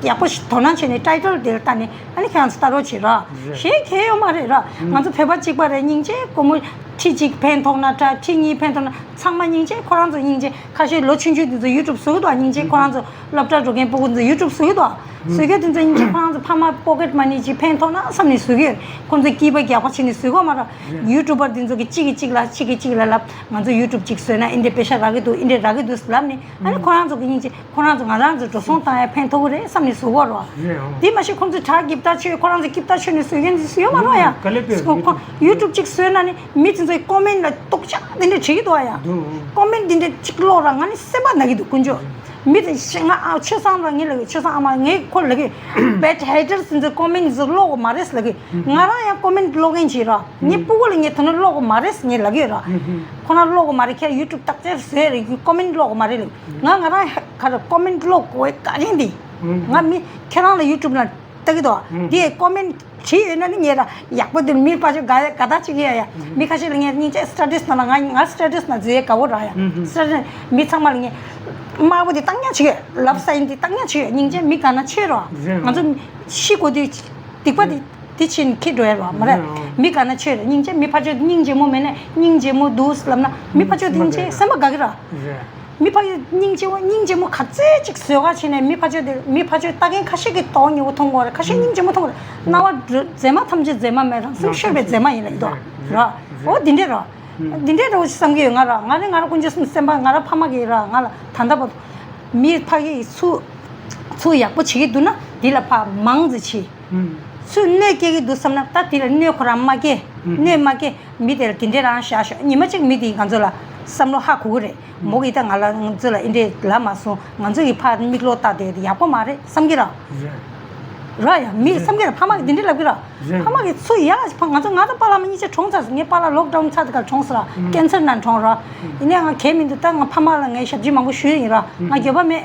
ཡག་པོ་ཞིག་དོ་སྣང་བྱས་ནས་ཊའི་ཊལ་དེ་ལ་ལྟ་ནས་ཨ་ནི་ཁྱེད་རང་ཚོ་ལྟ་རོགས་བྱེད་ར། རེད། གཞན་གལ་ཡོད་མ་རེད་ར། ཨུམ། ང་ཚོ་བོད་པ་གཅིག་པ་རེད། སྙིང་རྗེ། སྒོར་མོ་ཁྲི་གཅིག་ཕན་ཐོགས་ན་འདྲ། ཁྲི་གཉིས་ཕན་ཐོགས་ན། ཚང་མ་སྙིང་རྗེ། ཁོ་རང་ཚོ་སྙིང་རྗེ། ཁ་ཤས་ལོ་ཆུང་ཆུང་དེ་ཚོ་ཡུ་ཊུབ་བཟོ་གི་འདུག་ཨ། སྙིང་རྗེ། ཁོ་རང་ཚོ་སློབ་གྲྭ་འགྲོ་མཁན་སྤུ་གུ་དེ་ཚོ་ཡུ་ཊུབ་བཟོ་གི་འདུག་ཨ། བཟོ་མཁན་དེ་ཚོ་སྙིང་རྗེ། ཁོ་རང་ཚོ་ཕ་མ་པོ་ཀེཊ་མ་ནི་ཅིག་ཕན་ཐོགས་ན་བསམ་ནས་བཟོ་གི་ཡོད། ཁོ་ཚོ་སྐྱིད་པ་རྒྱག་པ་བྱས་ནས་བཟོ་གི་ཡོད་མ་རེད། ཡུ་ཊུབ་པར་དེ་ཚོ་གིས་གཅིག་གིས་གཅིག་ལ་གཅིག་གིས་གཅིག་ལ་ལབ། ང་ཚོ་ཡུ་ཊུབ་ཅིག་བཟོས་ན་འདི་འདྲའི་པེ་ཤ་རག་གི་འདུག་འདི་འདྲའི་རག་གི་འདུག་ལབ་ནས། ཨ་ནི་ཁོ་རང་ཚོ་གི་སྙིང་རྗེ། ཁོ་རང་ཚོ་ང་རང་ཚོ་འགྲོ་སོང་བཏང་ཡ་ཕན་ཐོགས་ཀྱི་རེད་བསམ་ནས་བཟོ་གི་ཡོད་རེད། རེད་ཨང་། དེ་མ་གཞི་ཁོང་ཚོས་དྲ་རྒྱབ་ཐག་ཆོད། ཁོ་རང་ཚོས་རྒྱབ་ཐག་ཆོད་ནས་བཟོ་མཁན་ཚོ་ཡོད་མ་རེད་ཡ། ག་ལེ་པས་ཁོ་ཁོ་ཡུ་ཊུབ་ཅིག་བཟོས་ན་ནི་མི་དེ་ཚོའི་ཀོ་མེན་ཊི་ལ་སྡུག་ཅག་དེ་འདྲ་བྲིས་ཀྱི་འདུག་ཨ་ཡ། འདུག་ཨང་། ཀོ་མེན་ཊི་དེ་འདྲ་ཅིག་ཀློག་ར་ང་ནི་སེམས་པ་ན་གི་འདུག་དཀོན་མཆོག་མི་དེ་ཤི་ང་ཨ་ཆོས་བཟང་ལ་ངས་ལབ་གི། ཆོས་བཟང་ཨ་མ། ངས་ཁོ་ལབ་གི། བེཌ་ཧེ་ཊར་སི་དེ་ཚོ་ཀོ་མེན་ཊི་ཚོ་ཀློག་གི་མ་རེད་ལབ་གི། ང་རང་ཡང་ཀོ་མེན་ཊི་ཀློག་མཁན་ཅིག་ར། ངའི་སྤུ་གུ་ལ་ངས་དོ་ནས་ཀློག་གི་མ་རེད་ངས་ལབ་གི་ཡོད་ར། ཁོ་རང་ཀློག་གི་མ་རེད། ཁྱེད་ཡུ་ཊུབ་བརྟག་དཔྱད་བཟོས་རེད། ཀོ་མེན་ཊི་ཀློག་གི་མ་རེད་ལབ། ང་ང་རང་ག་རེ་ཀོ་མེན་ཊི་ཀློག་དགོས་དཀའ་ངལ་འདི། ང་མི་ཁྱེད་རང་ལ་ཡུ་ཊུབ་ནང་ལྟ་གི་འདུག་ཨ། འདི་ཀོ་མེན་ཊི་བྲིས་ཡོད་ན་ནི་ངས་ར་ཡག་པོ་འདི་མི་ཕར་ཕྱོགས་དགའ་དགའ་ཐག་ཆོད་ཀྱི་ཡ་ཡ། མི་ཁ་ཤས་ལ་ངས་སྙིང་རྗེ། སི་ཊེ་ཊས་ནང་ལ་ང་ང་སི་ཊེ་ཊས་ནང་འཛུལ་ཡས་དགའ་པོ་ར་ཡ། སི་ཊེ་ཊས་མི་ཚང་མ་ལ་ངས་དམར་པོ་འདི་བཏང་ཉག་བྱེད་ཀྱི་ཡོད། ལབ་སའིན་འདི་བཏང་ཉག་བྱེད་ཀྱི་ཡོད། སྙིང་རྗེ། མི་དགའ་ན་ཆོས་ར། ང་ཚོ་ཤི་དགོས་དུས་སྡིག་པ་འདི། དེ་ཕྱིན་ཁྱེད་འགྲོ་ཡ་རོགས་མ་རེད། རེད་ཨང་། མི་དགའ་ན་ཆོས་རེད། སྙིང་རྗེ། མི་ཕར་ཕྱོགས་སྙིང་རྗེ་མོ་མེད་ན། སྙིང་རྗེ་མོ་འདུག་ལབ་ན་མི་ཕར་ཕྱོགས་དེ་སྙིང་རྗེ་སེམས་པ་དགའ་གི་ར། རེད། མི་ཕར་ཕྱོགས་སྙིང་རྗེ་མོ་སྙིང་རྗེ་མོ་ག་ཚོད་ཅིག་བཟོས་ག་བྱས་ནས་མི་ཕར་ཕྱོགས་དེ་མི་ཕར་ཕྱོགས་ལྟ་མཁན་ཁ་ཤས་ཀྱིས་དོགས་སྙིང་པོ་མཐོང་གི་རེད། ཁ་ཤས་སྙིང་རྗེ་མོ་མཐོང་གི་རེད། སྣང་བ་འགྲོ་མཛེས་མ་ཐམས་ཅད་མཛེས་མ་མེད་རང་སེམས་ཤོར་བའི་མཛེས་མ་ཡིན་ལབ་ཀྱི་འདུག་ར། རེད། འོ་འདི་འདྲས་ར། འདི་འདྲས་ར་བོ་ཞིག་བསམ་གྱི་ཡོད་ང་ར། ང་རེ་ང་ར་དཀོན་མཆོག་གསུམ་སེམས་པ་ང་ར་ཕ་མ་གིས་ར་ང་ལ་ད་ལྟ་བར་དུ་མི་ཕ་གིས་ཚུར་ཚུར་ཡག་པོ་བྱེད་ཀྱི་འདུག་ན་འདི་ལ་ཕར་མང་ཙམ་བྱེད། ཚུར་གནོད་སྐྱེལ་གྱི་འདུག་བསམ་ན་ད་དེ་ལ་གནོད་ཁོ་རང་མ་སྐྱེལ། གནོད་མ་སྐྱེལ། མི་དེ་ལ་དེ་འདྲས་རང་བཞག་ཤོག་ཉི་མ་གཅིག་མི་དེས་ང་ཚོ་ལ་བསམ་བློ་ཧ་གོ་གི་རེད། མོ་གིས་ད་ང་ལ་ང་ཚོ་ལ་ཨེ་འདྲས་ལབ་མ་སོང་། ང་ཚོ་གིས་ཕར་མིག་ལོག་བལྟ་བསྡད་དེ་ཡག་པོ་མ་རེད་བསམ་གྱི་ར། རེད། ར་ཡ་མི་རེད། བསམ་གྱི་ར། ཕ་མ་གིས་དེ་འདྲས་ལབ་ཀྱི་ར། རེད། ཕ་མ་གིས་ཚུར་ཡ་ཕ་ང་ཚོ་ང་དང་པཱ་ལགས་མ་གཉིས་ཆ་གྲོངས་ཚར་སོང་། ངའི་པཱ་ལགས་ལོག་ཌའུན་ཚར་དེ་གར་གྲོངས་སོང་ར། ཀན་སར་ནང་གྲོངས་ར། ཡིན་ནའང་ང་གལ་མི་འདུག་ད་ང་ཕ་མ་ལ་ངས་ཞབས་ཕྱི་མང་པོ་ཞུས་ཡིན་ར། ང་འགྱོད་པ་མེད།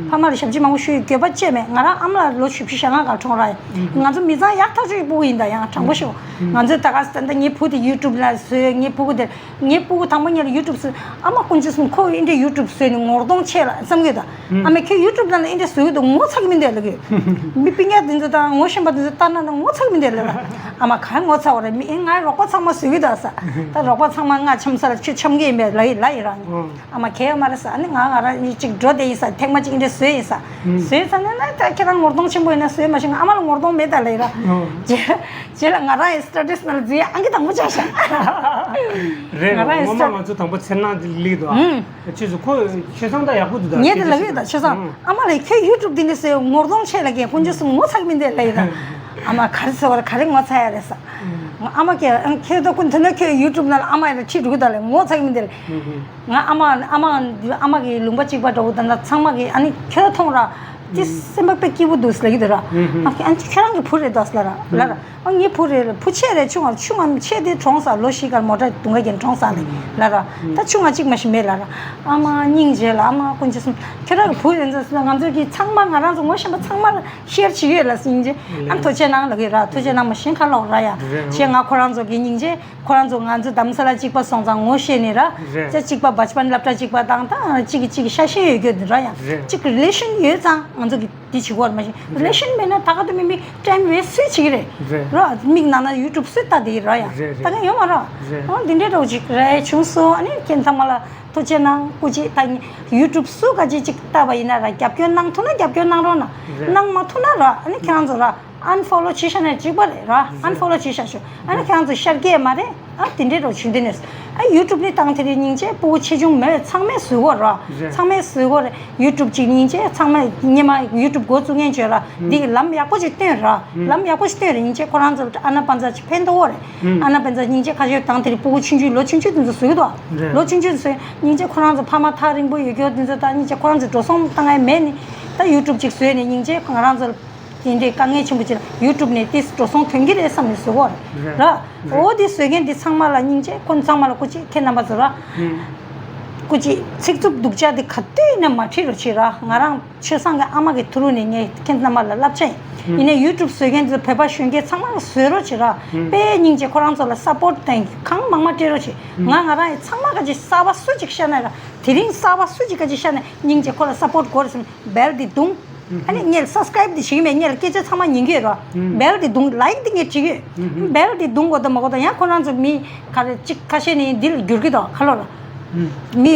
ཕ་མ་ལ་ཞབས་ཕྱི་མང་པོ་ཞུས་ཡོད། འགྱོད་པ་ཅི་མེད། ང་རང་ཨ་མ་ལགས་ལོ་བཞི་བཅུ་ཞེ་ལྔ་གར་གྲོངས་ར་ཡིན། ང་ཚོ་མི་ཚང་ཡག་ཐག་ཆོད་ཀྱི་སྤུ་གུ་ཡིན་ད་ཡང་དྲང་པོ་ཤོད། ང་ཚོས་ད་ག་ད་ལྟ་ངའི་བུ་དེ་ཡུ་ཊུབ་ལ་བཟོས། ངའི་སྤུ་གུ་དེ་ངའི་སྤུ་གུ་དང་པོ་ཉིད་ལ་ཡུ་ཊུབ་བཟོས། ཨ་མ་དཀོན་མཆོག་གསུམ་ཁོ་ཨེ་འདྲས་ཡུ་ཊུབ་བཟོས་ནས་ངོ་གདོང་ཕྱེ་ལ་བསམ་གྱི་ཡོད་ད། ཨ་མ་ཁྱོད་ཡུ་ཊུབ་ནང་ལ་ཨེ་འདྲས་བཟོ་གི་འདུག་ངོ་ཚ་གི་མི་འདུག་ལབ་གི་ཡོད། མི་སྤུན་ཀྱག་དེ་ཚོ་དང་ངོ་ཤེས་པ་དེ་ཚོ་ལྟ་ན་ན་ངོ་ཚ་གི་མི་འདུག་ལབ་ལ། ཨ་མ་ག་རེ་ངོ་ཚ་བ་རེད། མི་ཨེ་ང་རོགས་པ་ཚང་མ་བཟོ་གི་འདུག་ས། ད་རོགས་པ་ཚང་མ་ང་འཆམ་ས་ལ་ཁྱོད་འཆམ་གི་ཡིན་པས་ལབ་ཡི་ལབ་ཡི་རང་། ཨ་མ་གལ་ཡོད་མ་རེད་ས། ཨ་ནི་ང་ང་རང་གཉིས་གཅིག་འགྲོ་བསྡད་ཡིན་ས། ཐེངས་མ་གཅིག་འདྲ་བཟོས་ཡིན་ས། བཟོས་ས་ནས་ན་ད་ཁྱེད་རང་ངོ་གདོང་ཆེན་པོ་ཡིན་ན་བཟོས་མ་ཤེས། ང་ཨ་མ་ལ་ངོ་གདོང་མེད་ད་ལབ་ཡི་ར། རྗེས་ལ་ང་རང་ཡི་སི་ཊེ་ཊས་ནང་ལ་འཛུལ་ཡ་ཨང་ཀི་དང་པོ་ཆགས་ཤག་རེད། ང་རང་ཡི་ངོ་མ་ང་ཚོ་དང་པོ་ཚེར་ནག་ལིག་འདུག་ཨ། ཁྱེད་ཚོ་ཁོ་ཆོས་བཟང་ད་ཡག་པོ་འདུག་ད་ངས་དེ་ལབ་ཡོད་ད། ཆོས་བཟང་ཨ་མ་ལགས་ཁྱོད་ཡུ་ཊུབ་འདི་འདྲ་བཟོས་ངོ་གདོང་ཆེ་ལ་ཁྱེད་དཀོན་མཆོག་གསུམ་ངོ་ཚ་གི་མི་འདུག་ལབ་ཡི་ད། ཨ་མ་ག་རེ་ཟེར་བ་རེད། ག་རེ་ངོ་ཚ་ཡ་རེད་ས། ཨ་མ་ཁྱེད་ཁྱེད་ད་ཁོ་འདི་ན་ཁྱོད་ཡུ་ཊུབ་ནང་ལ་ཨ་མ་ཡ་ལ་ཁྲིད་འགྲོ་གི་ད་ལབ། ངོ་ཚ་གི་མི་འདུག་ལབ། ང་ཨ་མ་ཨ་མ་ཨ་མ་གི་ལུང་པ་གཅིག་པ་འདྲ་བོ་ད་ན་ཚང་མ་གི་ཨ་ནི་ཁྱོད་མཐོང་ར། དེ་སེམས་པ་དཔེ་སྐྱིད་པོ་འདུག་ཟེར་ལབ་ཀྱི་འདུག་ར། ཨ་ཁྱེད་རང་གི་བུ་རེད་འདུག་ཟེར་ལབ་ར། ལབ་ར། ཨ་ངའི་བུ་རེད་ལ། བུ་ཆེ་རེད། ཆུང་བ་ཆུང་བ་ཆེ་དེ་གྲོངས་ས། ལོ་བཞི་ཀར་མོ་ཊ་དུང་ཁ་གྱེན་གྲོངས་ས་ལས་ལབ་ར། ད་ཆུང་བ་གཅིག་མ་ཞིག་མེད་ལབ་ར། ཨ་མ་སྙིང་རྗེ་ལ། ཨ་མ་དཀོན་མཆོག་གསུམ། ཁྱོད་རང་གི་བུ་རེད་འདུག་ཟེར་ན། ང་ཚོ་གི་ཚང་མ་ང་རང་ཚོ་ངོ་ཤེས་པ་ཚང་མ་ལ་ཤེར་བྱེད་ཀྱི་ཡོད་ལ་སྙིང་རྗེ། ཨ་ཐུགས་རྗེ་གནང་ལབ་ཀྱི་ར། ཐུགས་རྗེ་གནང་མ་ཞེན་ཁ་ལོག་ར་ཡ། ཞེས་ང་ཁོ་རང་ཚོ་གི་སྙིང་རྗེ། ཁོ་རང་ཚོ་ང་ཚོ་དྷ་རམ་ས་ལ་གཅིག་པ་སོང་ཙང་ངོ་ཤེས་ནས་ར། རེད། ཅ་གཅིག་པ་བ་ཅ་པན་སློབ་གྲྭ་གཅིག་པ་དང་ད་གཅིག་གིས་གཅིག་གི་ཤ་ཞེན་ཡོད་རྒྱུ་ར་ཡ། རེད། གཅིག་གི་རི་ལེ་ཤན་ཡོད་ཙང་ང་ཚོ་གི་འདི་བྱེད་དགོས་རེད། མ་གཞི་རི་ལེ་ཤན་མེད་ན་ད་ག་དུས་མི་མི་ཊེམ་ཝེ་སི་ཊི་བྱེད་ཀྱི་རེད། རེད། ར་མིག་ནང་ན་ཡུ་ཊུབ་སུས་ལྟ་བསྡད་ཀྱི་ར་ཡ། རེད། ལྟ་མཁན་ཡོད་མ་ར། རེད། ཨོ་འདི་འདྲའི་འདྲ་བོ་ཅིག་རེད་བྱུང་སོང་། ཨ་ནི་ཁྱེད་ཚང་མ་ལ་ཐུགས་རྗེ་གནང་། སྐུ་མཁྱེན། ད་ཡུ་ཊུབ་སུ་ག་ཅིག་ཅིག་ལྟ་བ་ཡིན་ན་ར་རྒྱབ་སྐྱོར་གནང་ཐུབ་ན་རྒྱབ་སྐྱོར་གནང་རོགས་གནང་། རེད། གནང་མ་ཐུབ་ན་ར་ཨ་ནི་ཁྱེད་རང་ཚོ་ར། ཨན་ཕོ་ལོ་བྱས་བཞག་ན་འགྲིག་པ་རེད་ར། རེད། ཨན་ཕོ་ལོ་བྱས་བཞག་ཤོག་ཨ་ནི་ཁྱེད་རང་ཚོ་ཤར་སྐྱེས་མ་རེད། ཨ་དེ་འདྲའི་རོ་བྱུང་དེ་ནས། ཨ་ཡུ་ཊུབ་ནི་དང་དེ་རིང་སྙིང་རྗེ་སྤུ་གུ་ཆེ་ཆུང་མེད་ཚང་མས་བཟོས་གོ་ར། རེད། ཚང་མས་བཟོས་གོ་རེད། ཡུ་ཊུབ་ཅིག་སྙིང་རྗེ་ཚང་མས་སྔོན་མ་ཡུ་ཊུབ་འགོ་བཙུགས་མཁན་བྱོས་ར། འདི་གི་ལམ་ཡག་པོ་ཅིག་སྟོན་ར། ལམ་ཡག་པོ་ཞིག་སྟོན་ར། སྙིང་རྗེ་ཁོ་རང་ཚོ་ཨ་ན་པན་ཛ་ཅིག་ཕན་ཐོགས་རེད། ཨ་ན་པན་ཛ་སྙིང་རྗེ་ཁ་ཤས་དང་དེ་རིང་སྤུ་གུ་ཆུང་ཆུང་ལོ་ཆུང་ཆུང་དེ་ཚོ་བཟོས་གི་འདུག་རེད། ལོ་ཆུང་ཆུང་བཟོས། སྙིང་རྗེ་ཁོ་རང་ཚོ་ཕ་མ་ཐག་རིང་པོ་ཡོད་རྒྱུ་དེ་ཚོ་ད་སྙིང་རྗེ་ཁོ་རང་ཚོ་འགྲོ་སོང་བཏང་ཡ་མེད་ནི། ད་ཡུ་ཊུབ་ཅིག་བཟོས་ནས་སྙིང་རྗེ་ང་རང་ཚོ་དེ་འདྲའི་དཀའ་ངལ་ཆེན་པོ་ཅིག་ལ་ཡུ་ཊུབ་ནས་ཏིས་འགྲོ་སོང་ཐོན་གྱི་རེད་བསམ་ནས་བཟོ་གི་རེད། རེད། ར། རེད། འོ་དེ་བཟོས་མཁན་དེ་ཚང་མ་ལ་སྙིང་རྗེ། ཁོང་ཚང་མ་ལ་སྐུ་མཁྱེན། ཁྱེད་རྣམ་པ་ཚོ་ར། ཨུམ། སྐུ་མཁྱེན། ཚིག་རྩུབ་སྡུག་ཅག་དེ་ག་དུས་ནས་མ་བྲིས་རོགས་བྱེད་ར། ང་རང་ཆོས་བཟང་གི་ཨ་མ་གི་ཐུ་རུ་ནས་ངས་ཁྱེད་རྣམ་པ་ལ་བསླབ་བྱ་ཡིན། ཨུམ། ཡིན་ནའི་ཡུ་ཊུབ་བཟོས་མཁན་ཚོ་བོད་པ་གཞོན་སྐྱེས་ཚང་མ་ལ་བཟོས་རོགས་བྱེད་ར། ཨུམ། དཔེ་སྙིང་རྗེ། ཁོ་རང་ཚོ་ལ་སཔོརྚ་དང་གང་མང་མང་སྤྲད་རོགས་བྱེད། ཨུམ། ང་ང་རང་ཡི་ཚང་མ་ག་ཅིག་གསར་པ་སུ་ཅིག་ཤར་ན་ར། དེ་རིང་གསར་པ་སུ་ཅིག་ག་ཅིག་ཤར་ན་སྙིང་རྗེ་ཁོ་ལ་སཔོརྚ་དགོས་རེད་བསམ། བེལ་འདི་བརྡུངས། ཨ་ནི་ངས་སབ་སི་ཀ་རེབ་འདི་བྱེད་ཀྱི་མེད། ངས་ལ་སྐད་ཆ་ཚང་མ་ཉན་གྱི་ཡོད་ར། བེལ་འདི་བརྡུངས། ལའིག་འདི་ངས་བྱེད་ཀྱི་ཡོད། བེལ་འདི་བརྡུངས་དགོས་དང་མ་དགོས་དང་ཡང་ཁོ་རང་ཚོ་མི་ག་རེ་གཅིག་ཁ་ཤས་ནི་འདི་ལ་བསྒྱུར་གྱི་འདུག་ཁ་ལོ་ལ། མི་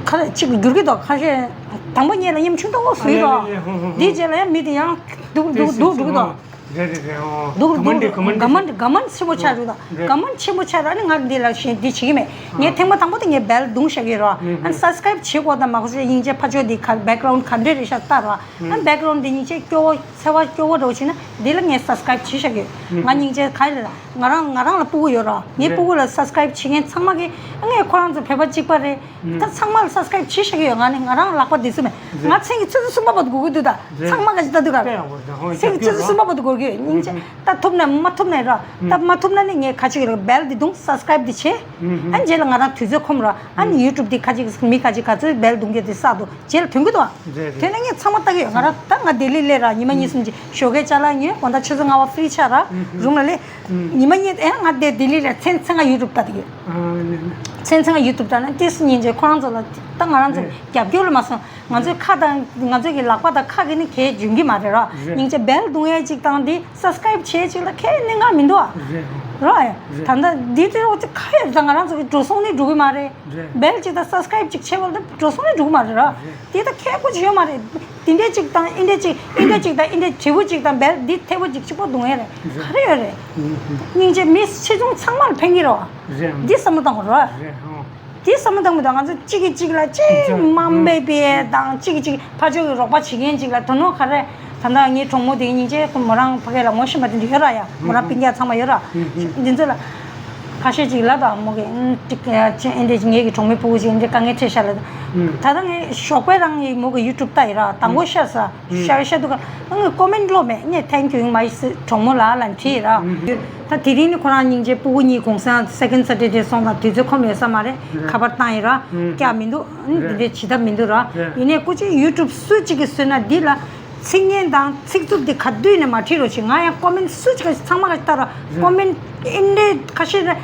ག་རེ་གཅིག་ལ་བསྒྱུར་གྱི་འདུག་ཁ་ཤས་དང་པོ་ངས་ལ་ཉམ་ཆུང་ཏོག་ཙམ་བཟོས་ར། འདིའི་རྗེས་ལ་ཡང་མི་དེ་ཡང་སྡུག་སྡུག་སྡུག་འགྲོ་གི་འདུག་རེད་རེད་རེད། ཨོ། སྡུག་སྡུག་ག་མན་ཌི་ག་མན་ཌི་ག་མན་ཌི་ཆེན་པོ་ཆགས་འདུག་ད། རེད། ག་མན་ཌི་ཆེན་པོ་ཆགས་ར་ནི་ང་འདི་ལ་ཞེན་འདི་བྱེད་ཀྱི་མེད། ངས་ཐེངས་མ་དང་པོ་དེ་ངས་བེལ་བརྡུངས་བཞག་གི་ར། ཨ་ནི་སབ་སི་ཀ་རེབ་བྱེད་དགོས་དང་མ་དགོས་ཅེས་སྙིང་རྗེ་ཕ་ཕྱོགས་འདི་ག་བེག་གྷ་རའུན་ཌི་ག་འདྲས་རེད་ཤག་ལྟ་ར། ཨ་ནི་བེག་གྷ་རའུན་ཌི་འདི་སྙིང་རྗེ་སྐྱོ་བོ་འཚེ་བ་སྐྱོ་བོ་འདྲ་བོ་བྱས་ན་འདི་ལ་ངས་སབ་སི་ཀ་རེབ་བྱེད་བཞག་གི་ཡོད། ང་སྙིང་རྗེ་ག་རེ་ལ་ང་རང་ང་རང་ལ་སྤུ་གུ་ཡོད་ར། ངའི་སྤུ་གུ་ལ་སབ་སི་ཀ་རེབ་བྱེད་མཁན་ཚང་མ་གི་ངས་ཁོ་རང་ཚོ་བོད་པ་གཅིག་པ་རེད། ད་ཚང་མ་ལ་སབ་སི་ཀ་རེབ་བྱེད་བཞག་གི་ཡོད། ང་ནི་ང་རང་ལག་པ་བདེ་སུ་མེད། རེད། ང་མཚན་གྱི་ཆུ་ཚོད་གསུམ་པ་བར་དུ་སྒུག་གི་འདུག་ད། རེད། ཚང་མ་ག་ཅིག་ལྟ་དུས་ག་རེད། དཔེ་ཡག་པོ་རེད། ཧོ། མཚན་གྱི་ཆུ་ཚོད་གསུམ་པ་བར་དུ་སྒུག་གི་ཡོད། སྙིང་རྗེ། ད་ཐུབ་ན་མ་ཐུབ་ན་ར། ད་མ་ཐུབ་ན་ནི་ངས་ག་ཅིག་རེད། བེལ་འདི་བརྡུངས། སབ་སི་ཀ་རེབ་འདི་བྱེད། ཨ་རྗེས་ལ་ང་རང་དུས་ཚོད་ཁོམ་ར། ཨ་ནི་ཡུ་ཊུབ་འདི་ག་ཅིག་མི་ག་ཅིག་ག་ཚོད་བེལ་བརྡུངས་གི་འདི་བསགས་འདུག་རྗེས་ལ་ཐོན་གི་འདུག་ཨ། རེད་རེད། ཐོན་ན་ངས་ཚང་མ་ལྟ་གི་ཡོད། ང་རང་ད་ང་ལྡི་ལི་སླེབས་ར། ཉི་མ་གཉིས་གསུམ་གྱི་ཞོགས་ཀས་ཅ་ལག་ཉོས། དགོང་དག་ཆུ་ཚོད་ལྔ་པ་ཧྥི་རི་ཆགས་ར། རུམ་ལ་སླེབས། ཉི་མ་གཉིས་ཨེ་ང་དེ་ལྡི་ལི་རེད། མཚན་མཚན་ང་ཡུ་ཊུབ་ལྟ་གི་ཡོད། མཚན་མཚན་ང་ཡུ་ཊུབ་ལྟ་ན་ཏིས་སྙིང་རྗེ། ཁོ་རང་ཚོ་ལ་ད་ང་རང་ཚོ་རྒྱབ་སྐྱོར་ལ་མ་སོང་། ང་ཚོའི་ཁ་དང་ང་ཚོའི་གི་ལག་པ་དང་ཁ་གི་ནི་གས་འཇོན་གི་མ་རེད་ར། རེད། སྙིང་རྗེ་བེལ་བརྡུངས་ཡས་ཅིག་དང་འདི་སབ་སི་ཀ་རེབ་བྱས་ཅིག་ལ་གས་གནད་འགག་མི་འདུག་ཨ། རེད། ར། ད་ལྟ་འདི་དེ་རོགས་ཅིག་ཁ་ཡོད་ཙང་ང་རང་ཚོ་གི་འགྲོ་སོང་ནི་འགྲོ་གི་མ་རེད། རེད། བེལ་ཅིག་དང་སབ་སི་ཀ་རེབ་ཅིག་བྱས་པ་ལ་འགྲོ་སོང་ནི་འགྲོ་གི་མ་རེད་ར། རེད། དེ་ད་གས་པོ་ཅིག་ཡོད་མ་རེད། དེ་འདྲས་ཅིག་དང་ཨེ་འདྲས་ཅིག་ཨེ་འདྲས་ཅིག་དང་ཨེ་འདྲས་བྱེད་པོ་ཅིག་དང་བེལ་འདི་ཐེབས་པོ་ཅིག་གཅིག་པོ་བརྡུངས་ཡས་རེད། ག་རེ་ཡོད་རེད། སྙིང་རྗེ། མི་ཆེ་ཆུང་ཚང་མ་ལ་ཕན་གི་རེད་བ། རེད། འདི་བསམ་བློ་བཏང་དགོས་རེད་བ། རེད། ཨོ། དེ་བསམ་བློ་བཏང་མི་འདུག་ང་ཚོ་གཅིག་གིས་གཅིག་ལ་ཅིག་དམའ་འབེབས་བྱས་དང་གཅིག་གིས་གཅིག་ཕར་ཕྱོགས་ཀྱི་རོགས་པ་བྱེད་མཁན་ཅིག་ལ་དོ་སྣང་ག་རེ། ད་ལྟ་ངའི་གྲོགས་མོ་དེ་སྙིང་རྗེ། ཁོ་མོ་རང་ཕ་གི་ལ་ངོ་ཤེས་པ་དེ་འདྲ་ཡོད་ར་ཡ། མོ་རང་སྤུན་ཀྱག་ཚང་མ་ཡོད་ར། འདི་ཚོ་ལ་ཁ་ཤས་ཅིག་ལབ་དང་མོ་གི་ཅིག་ཨེ་འདྲས་ངའི་གི་གྲོགས་མོའི་སྤུ་གུ་ཅིག་འདི་དཀའ་ངལ་འཕྲད་ཤག་ལ། ད་ལྟ་ངས་ཞོགས་པའི་རང་གི་མོ་གི་ཡུ་ཊུབ་ལྟ་ཡི་ར། དང་པོ་ཤར་ས་ཤར་ཤར་དུས་ག་ངས་ཀོ་མེན་ཊི་ཀློག་མེད། ངས་thank you in my གྲོགས་མོ་ལགས་ལ་བྲིས་ཡི་ར། ད་དེ་རིང་ནི་ཁོ་རང་སྙིང་རྗེ་སྤུ་གུ་གཉིས་གུང་སེང་second Saturday སོང་ཙང་དུས་ཚོད་ཁོམ་ཡོད་ས་མ་རེད། རེད། ཁ་པར་བཏང་ཡི་ར། རེད། བཀྱག་མི་འདུག་ཨ་ནི་འདི་འདྲའི་བྱེད་ཐབས་མི་འདུག་ར། རེད། ཡིན་ནའི་སྐུ་མཁྱེན་ཡུ་ཊུབ་སུ་གཅིག་གིས་བཟོས་ན་འདི་ལ་ཚིག་ངན་དང་ཚིག་རྩུབ་འདི་ག་དུས་ནས་མ་བྲིས་རོགས་བྱེད། ང་ཡང་ཀོ་མེན་ཊི་སུ་གཅིག་ག་ཚང་མ་ག་ལྟ་ར། རེད། ཀོ་མེན་ཊི་ཨེ་འདྲའི་ཁ་ཤས་ར་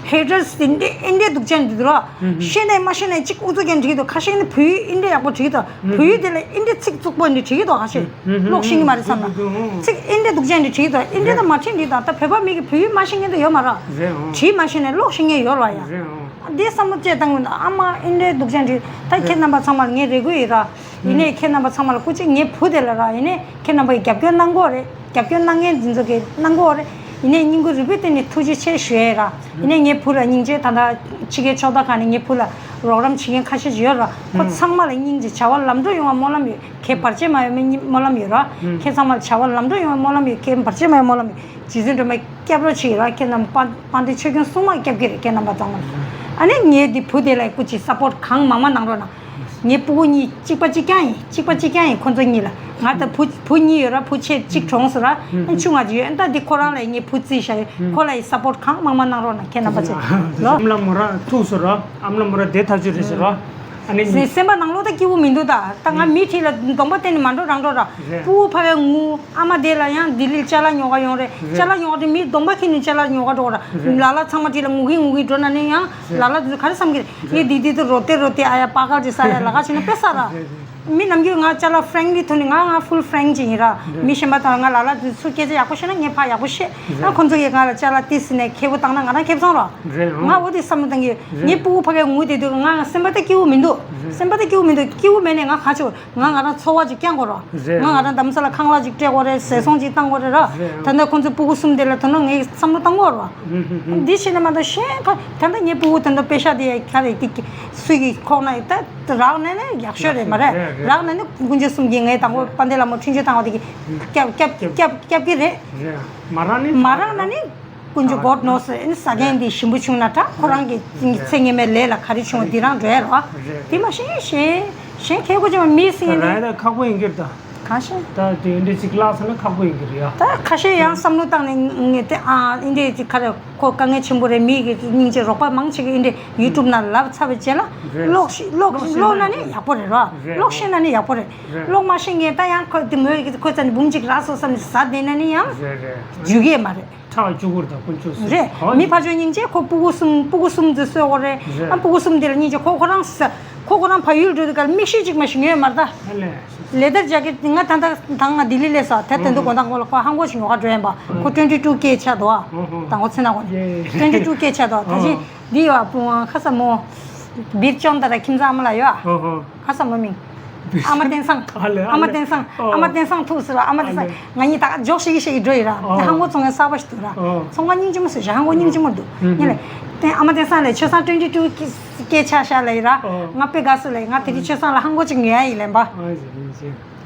ཧེ་ཊར་སི་འདི་འདྲའི་ཨེ་འདྲའི་སྡུག་ཅག་འདི་འདུག་ར། ཤེས་ནས་མ་ཤེས་ནས་གཅིག་ཨུ་ཚུགས་རྒྱག་འགྲིག་གི་འདུག་ཁ་ཤས་ནི་བོད་ཡིག་ཨེ་འདྲའི་ཡག་པོ་བྲིས་འདུག་བོད་ཡིག་དེ་ལ་ཨེ་འདྲའི་ཚིག་རྩུབ་པོ་འདི་བྲིས་འདུག་ཁ་ཤས་ཀློག་ཤེས་ཀྱི་མ་རེད་བསམ་ན། ཚིག་ཨེ་འདྲའི་སྡུག་ཅག་འདི་བྲིས་འདུག་ཨེ་འདྲའི་ད་མ་བྲིས་འདི་དང་ད་བོད་པ་མི་གི་བོད་ཡིག་མ་ཤེས་མཁན་དེ་ཡོད་མ་རེད། བྲིས་མ་ཤེས་ནས་ཀློག་ཤེས་མཁན་ཡོད་རེད་ཡ། འདི་བསམ་བློ་བཅས་བཏང་གི་འདུག་ཨ་མ་ཨེ་འདྲའི་སྡུག་ཅག་འདི་ད་ཁྱེད་རྣམ་པ་ཚང་མ་ལ་ངས་རེ་སྐུལ་ཡིན་ར། ཡིན་ནའི་ཁྱེད་རྣམ་པ་ཚང་མ་ལ་སྐུ་མཁྱེན། ངའི་བུ་དེ་ལ་ར་ཡིན་ནའི་ཁྱེད་རྣམ་པ་གིས་རྒྱབ་སྐྱོར་གནང་དགོས་རེད། རྒྱབ་སྐྱོར་གནང་མཁན་འདི་ཚོ་གིས་གནང་དགོས་རེད། ཡིན་ནའི་སྙིང་ཁུང་རུས་པའི་གཏིང་ནས་ཐུགས་རྗེ་ཆེ་ཞུ་ཡས་ར། ཡིན་ནའི་ངའི་བུ་ལ་སྙིང་རྗེ། ད་ལྟ་ཕྱི་རྒྱལ་ཕྱོགས་མཐའ་ཁག་ནས་ངའི་བུ་ལ་རོགས་རམ་བྱེད་མཁན་ཁ་ཤས་ཅིག་ཡོད་ར། ཁོ་ཚང་མ་ལ་སྙིང་རྗེ། བྱ་བ་ལམ་འགྲོ་ཡོང་བ་སྨོན་ལམ་ཡོད། ཁྱེད་བར་ཆད་མ་ཡོང་བའི་སྨོན་ལམ་ཡོད་ར། ཁྱེད་ཚང་མ་ལ་བྱ་བ་ལམ་འགྲོ་ཡོང་བའི་སྨོན་ལམ་ཡོད། ཁྱེད་བར་ཆད་མ་ཡོང་སྨོན་ལམ་ཡོད། རྗེ་བཙུན་སྒྲོལ་མ་སྐྱབས་རོགས་བྱེད་ཀྱི་ར། ཁྱེད་རྣམས་དཔལ་དཔལ་ལྡན་ཆོས་སྐྱོང་སྲུང་མ་སྐྱབས་ཀྱི་རེད། ཁྱེད་རྣམ་པ་ཚང་མ་ལ། ཨ་ནི་ངས་འདི་བུ་དེ་ལ་སྐུ་མཁྱེན་སཔོརྚ་གང་མང་མང་གནང་རོགས་གནང་། ངའི་སྤུ་གུ་གཉིས་གཅིག་པ་གཅིག་རྐྱང་ཡིན། གཅིག་པ་གཅིག་རྐྱང་ཡིན། ཁོ་ཚོ་གཉིས་ལ་ང་ད་བུ་བུ་གཉིས་ཡོད་ར། བུ་ཆེ་གཅིག་གྲོངས་སོང་ར། ཨ་ཆུང་བ་ཅིག་ཡོད། ད་འདི་ཁོ་རང་ལ་ངས་བུ་བརྩིས་བཞག་ཡོད། ཁོ་ལ་ཡི་སཔོར་གང་མང་མང་གནང་རོགས་གནང་། ཁྱེད་རྣམ་པ་ཚོ་ལོ། ཨམ་ལགས་མོ་རང་ཐུག་སོང་ར། ཨམ་ལགས་མོ་རང་བསྡད་ཐག་ཆོད་རེད་ཟེར་ར། ཨ་ནི་སེམས་པ་ནང་ལོགས་ད་སྐྱིད་པོ་མི་འདུག་ད་ད་ང་མི་ཁྲིད་ལ་གདོང་པ་བསྟན་ནས་མ་འགྲོ་རང་འགྲོ་ར། རེད། སྤུ་གུ་ཕ་གའི་ངུ། ཨ་མ་དེ་ལ་ཡང་ལྡི་ལིར་ཅ་ལག་ཉོ་ག་ཡོང་རེད། རེད། ཅ་ལག་ཉོ་ག་དེ་མི་གདོང་པ་ཁྱེར་ནས་ཅ་ལག་ཉོ་ག་འགྲོ་ར། རེད། ལ་ལ་ཚང་མ་ཁྲིད་ལ་ངུ་གི་ངུ་གི་འགྲོ་ན་ནི་ཡང་། རེད། ལ་ལ་དེ་ཚོ་ག་རེ་བསམ་གི་རེད། ངས་དེ་དེ་དུ་རོ་ཏེ་རོ་ཏེ་ཨ་ཡ་པ་གར་ཅིག་ཟ་ཡ་ལ་ག་བྱས་ན་དཔེ་ཟ་ར། རེད། རེད། མི་ནམ་རྒྱུན་ང་ཅ་ལག་ཧྥ་རེན་ལི་ཐོག་ནས་ང་ང་ཧྥུལ་ཧྥ་རེན་ཅིག་ཡིན་ར། རེད། མི་གཞན་པ་དང་ང་ལ་ལ་དེ་ཚོ་སྐད་ཆ་ཡག་པོ་བཤད་ན་ངས་ཕར་ཡག་པོ་བཤད། རེད། ཨ་ཁོང་ཚོ་གིས་ང་ལ་ཅ་ལག་ཏིས་ནས་ཁེ་པོ་བཏང་ན་ང་རང་ཁེ་བཟང་ར། རེད། ང་འོ་དེ་བསམ་བློ་བཏང་གི། རེད། ངའི་སྤུ་གུ་ཕ་གའི་ངུ་དེ་དུས་ང་སེམས་པ་ད་སྐྱིད་པོ་མི་འདུག་རེད། སེམས་པ་ད་སྐྱིད་པོ་མི་འདུག་སྐྱིད་པོ་མེད་ནས་ང་ག་ཆོག་ང་ང་རང་འཚོ་བ་ཅིག་བསྐྱང་དགོས་ར། རེད། ང་ང་རང་རྡ་རམ་ས་ལ་ཁང་གླ་ཅིག་སྤྲད་དགོས་རེད། ཟས་ཚོང་ཅིག་བཏང་དགོས་རེད་ར། རེད། ད་ལྟ་ཁོང་ཚོ་སྤུ་གུ་གསུམ་དེ་ལ་དོ་སྣང་ངས་བསམ་བློ་བཏང་དགོས་ར། ཧུམ་ཧུམ་ཧུམ། འདི་བྱས་ན་མ་གཏོགས་གཞན་ག་ད་ལྟ་ངའི་སྤུ་གུ་དོན་དུ་པེ་ཤ་དེ་ཡ་ག་རེ་དེ་སུ་གི་ཁོག་ན་ཡོད་ད་རག་ན་ནི་ཡག་ཤོས་རེད་མ་རེད། རེད་རེད། རག་ན་ནི་དཀོན་མཆོག་གསུམ་གྱིས་ངའི་དང་པོ་དཔལ་ལྡན་ལྷ་མོ་འཕྲིན་བཅོལ་བཏང་བ་དེ་གི་སྐྱབས་སྐྱབས་སྐྱབས་སྐྱབས་ཀྱི་རེད། རེད། མ་རག་ནི་མ་རག་ན་ནི། དཀོན་མཆོག་God knows ཨེ་ནི་ས་གན་འདི་ཞིམ་པོ་བྱུང་ན་ད་ཁོ་རང་གི་ཚེ་སྔོན་མའི་ལས་ལ་ག་རེ་བྱུང་བ་འདི་རང་འགྲོ་ཡ་རོ། རེད། དེ་མ་ཤེས་ཤེས་ཤེས་ཁེ་གོ་ཅི་མ་མི་སྲིད་ད་ནི། ར་ཡ་ད་ཁག་པོ་ཡིན་གྱི་རེད་ད། གང་ཤེས། ད་དེ་འདྲ་ཅིག་བརླག་སོང་ན་ཁག་པོ་ཡིན་གྱི་རེད་ཡ། ད་ཁ་ཤས་ཡང་བསམ་བློ་བཏང་ནས་ངས་དེ་ཨ་ཨིན་འདྲ་ཅིག་ག་རེ་ཁོ་དཀའ་ངལ་ཆེན་པོ་རེད། མི་གི་སྙིང་རྗེ་རོགས་པ་མང་ཆེ་གི་ཨིན་འདྲ་ཡུ་ཊུབ་ནང་ལབ་ཚར་བའི་རྗེས་ལ་རེད། ཀློག་ཤི་ཀློག་ཀློག་ཤི་ཀློག་ན་ནི་ཡག་པོ་རེད་རོ། རེད། ཀློག་ཤེས་ན་ནི་ཡག་པོ་རེད། རེད། ཀློག་མ་ཤེས་མཁན་ད་ཡང་ཁོ་དེ་མོས་ཁོ་ཚ་ནི་འབུམ་གཅིག་རག་སོང་བསམ་ནས་ཟ་བསྡད་ན་ནི་ཡང་རེད་རེད། འཇུ་གི་མ་རེད། ཁྲག་བཅུ་དགུར་དང་དཀོན་མཆོག་གསུམ་རེད། གོ་མི་ཕ་ཆོས་སྙིང་རྗེ། ཁོ་སྤུ་གུ་གསུམ་སྤུ་གུ་གསུམ་ཙམ་གསོས་གོ་རེད། རེད། ཨ་སྤུ་གུ་གསུམ་དེ་ལ་སྙིང་རྗེ། ཁོ་ཁོ་རང་ས་ཁོ་ཁོ་རང་ཕ་ཡུལ་འགྲོ་དུས་ག་ལ་མིག་ཤེལ་གཅིག་མ་ཞིག་ཉོས་མ་རེད་ད། ཨ་ལས། ལེ་དར་ཇེ་ཀེཊ་ང་ད་ལྟ་ད་ང་ལྡི་ལི་སླེབས་སོང་། དེ་དོན་དུ་དགོང་དག་ངོ་ལ་ཁོ་ཧང་གོ་ཞིག་ཉོ་ག་འགྲོ་ཡིན་པ། ཁོ་ཊུ་ཝེན་ཊི་ཊུ་ཀེ་ཆགས་འདུག་ཨ། ཧོ་ཧོ། དང་པོ་ཚེ་ན་གོ་ནས་ཡེ། ཊུ་ཝེན་ཊི་ཊུ་ཀེ་ཆགས་འདུག་ད་ཅི་འདི་ཡོད་ཨ། སྤུ་ཁ་ས་མོ་བིར་ཅོན་ད་ར་ཁྱིམ་ཚང་ཨ་མ་ལ་ཡོད་ཨ། ཧོ་ཧོ། ཁ་ས་མོ་མིང་ཨ་མ་བསྟན་བཟང་། ཨ་ལེ། ཨ་ཨ་མ་ལེ། བསྟན་བཟང་། ཨོ། ཨ་མ་བསྟན་བཟང་ཐུག་ཟེར་བ། ཨ་མ་བསྟན་བཟང་། ཨ་ལེ། ང་གཉིས་ད་འཇོག་ཤེས་ཀྱི་ཤེས་ཀྱི་འགྲོ་ཡི་ར། ཨོ། ཧང་གོ་ཚོང་ངའི་གསར་པ་ཞིག་འདུག་ར། ཨོ། ཚོང་ཁང་སྙིང་རྗེ་མོ་བཟོས་ཤག་ཧང་གོ་སྙིང་རྗེ་མོ་འདུག་ཨུ། ངས་ལས། བསྟན་ཨ་མ་བསྟན་བཟང་ལས་ཆོས་བཟང་ཊུ་ཝེན་ཊི་ཊུ་ཀེ་ཆགས་ཤག་ལབ་ཡི་ར། ཨོ། ང་དཔེ་དགའ་སོང་ལབ་ཡི། ང་དེ་རིང་ཆོས་བཟང་ལ་ཧང་གོ་ཅིག་ཉོ་ཡ་ཡིན་ལབ་པ།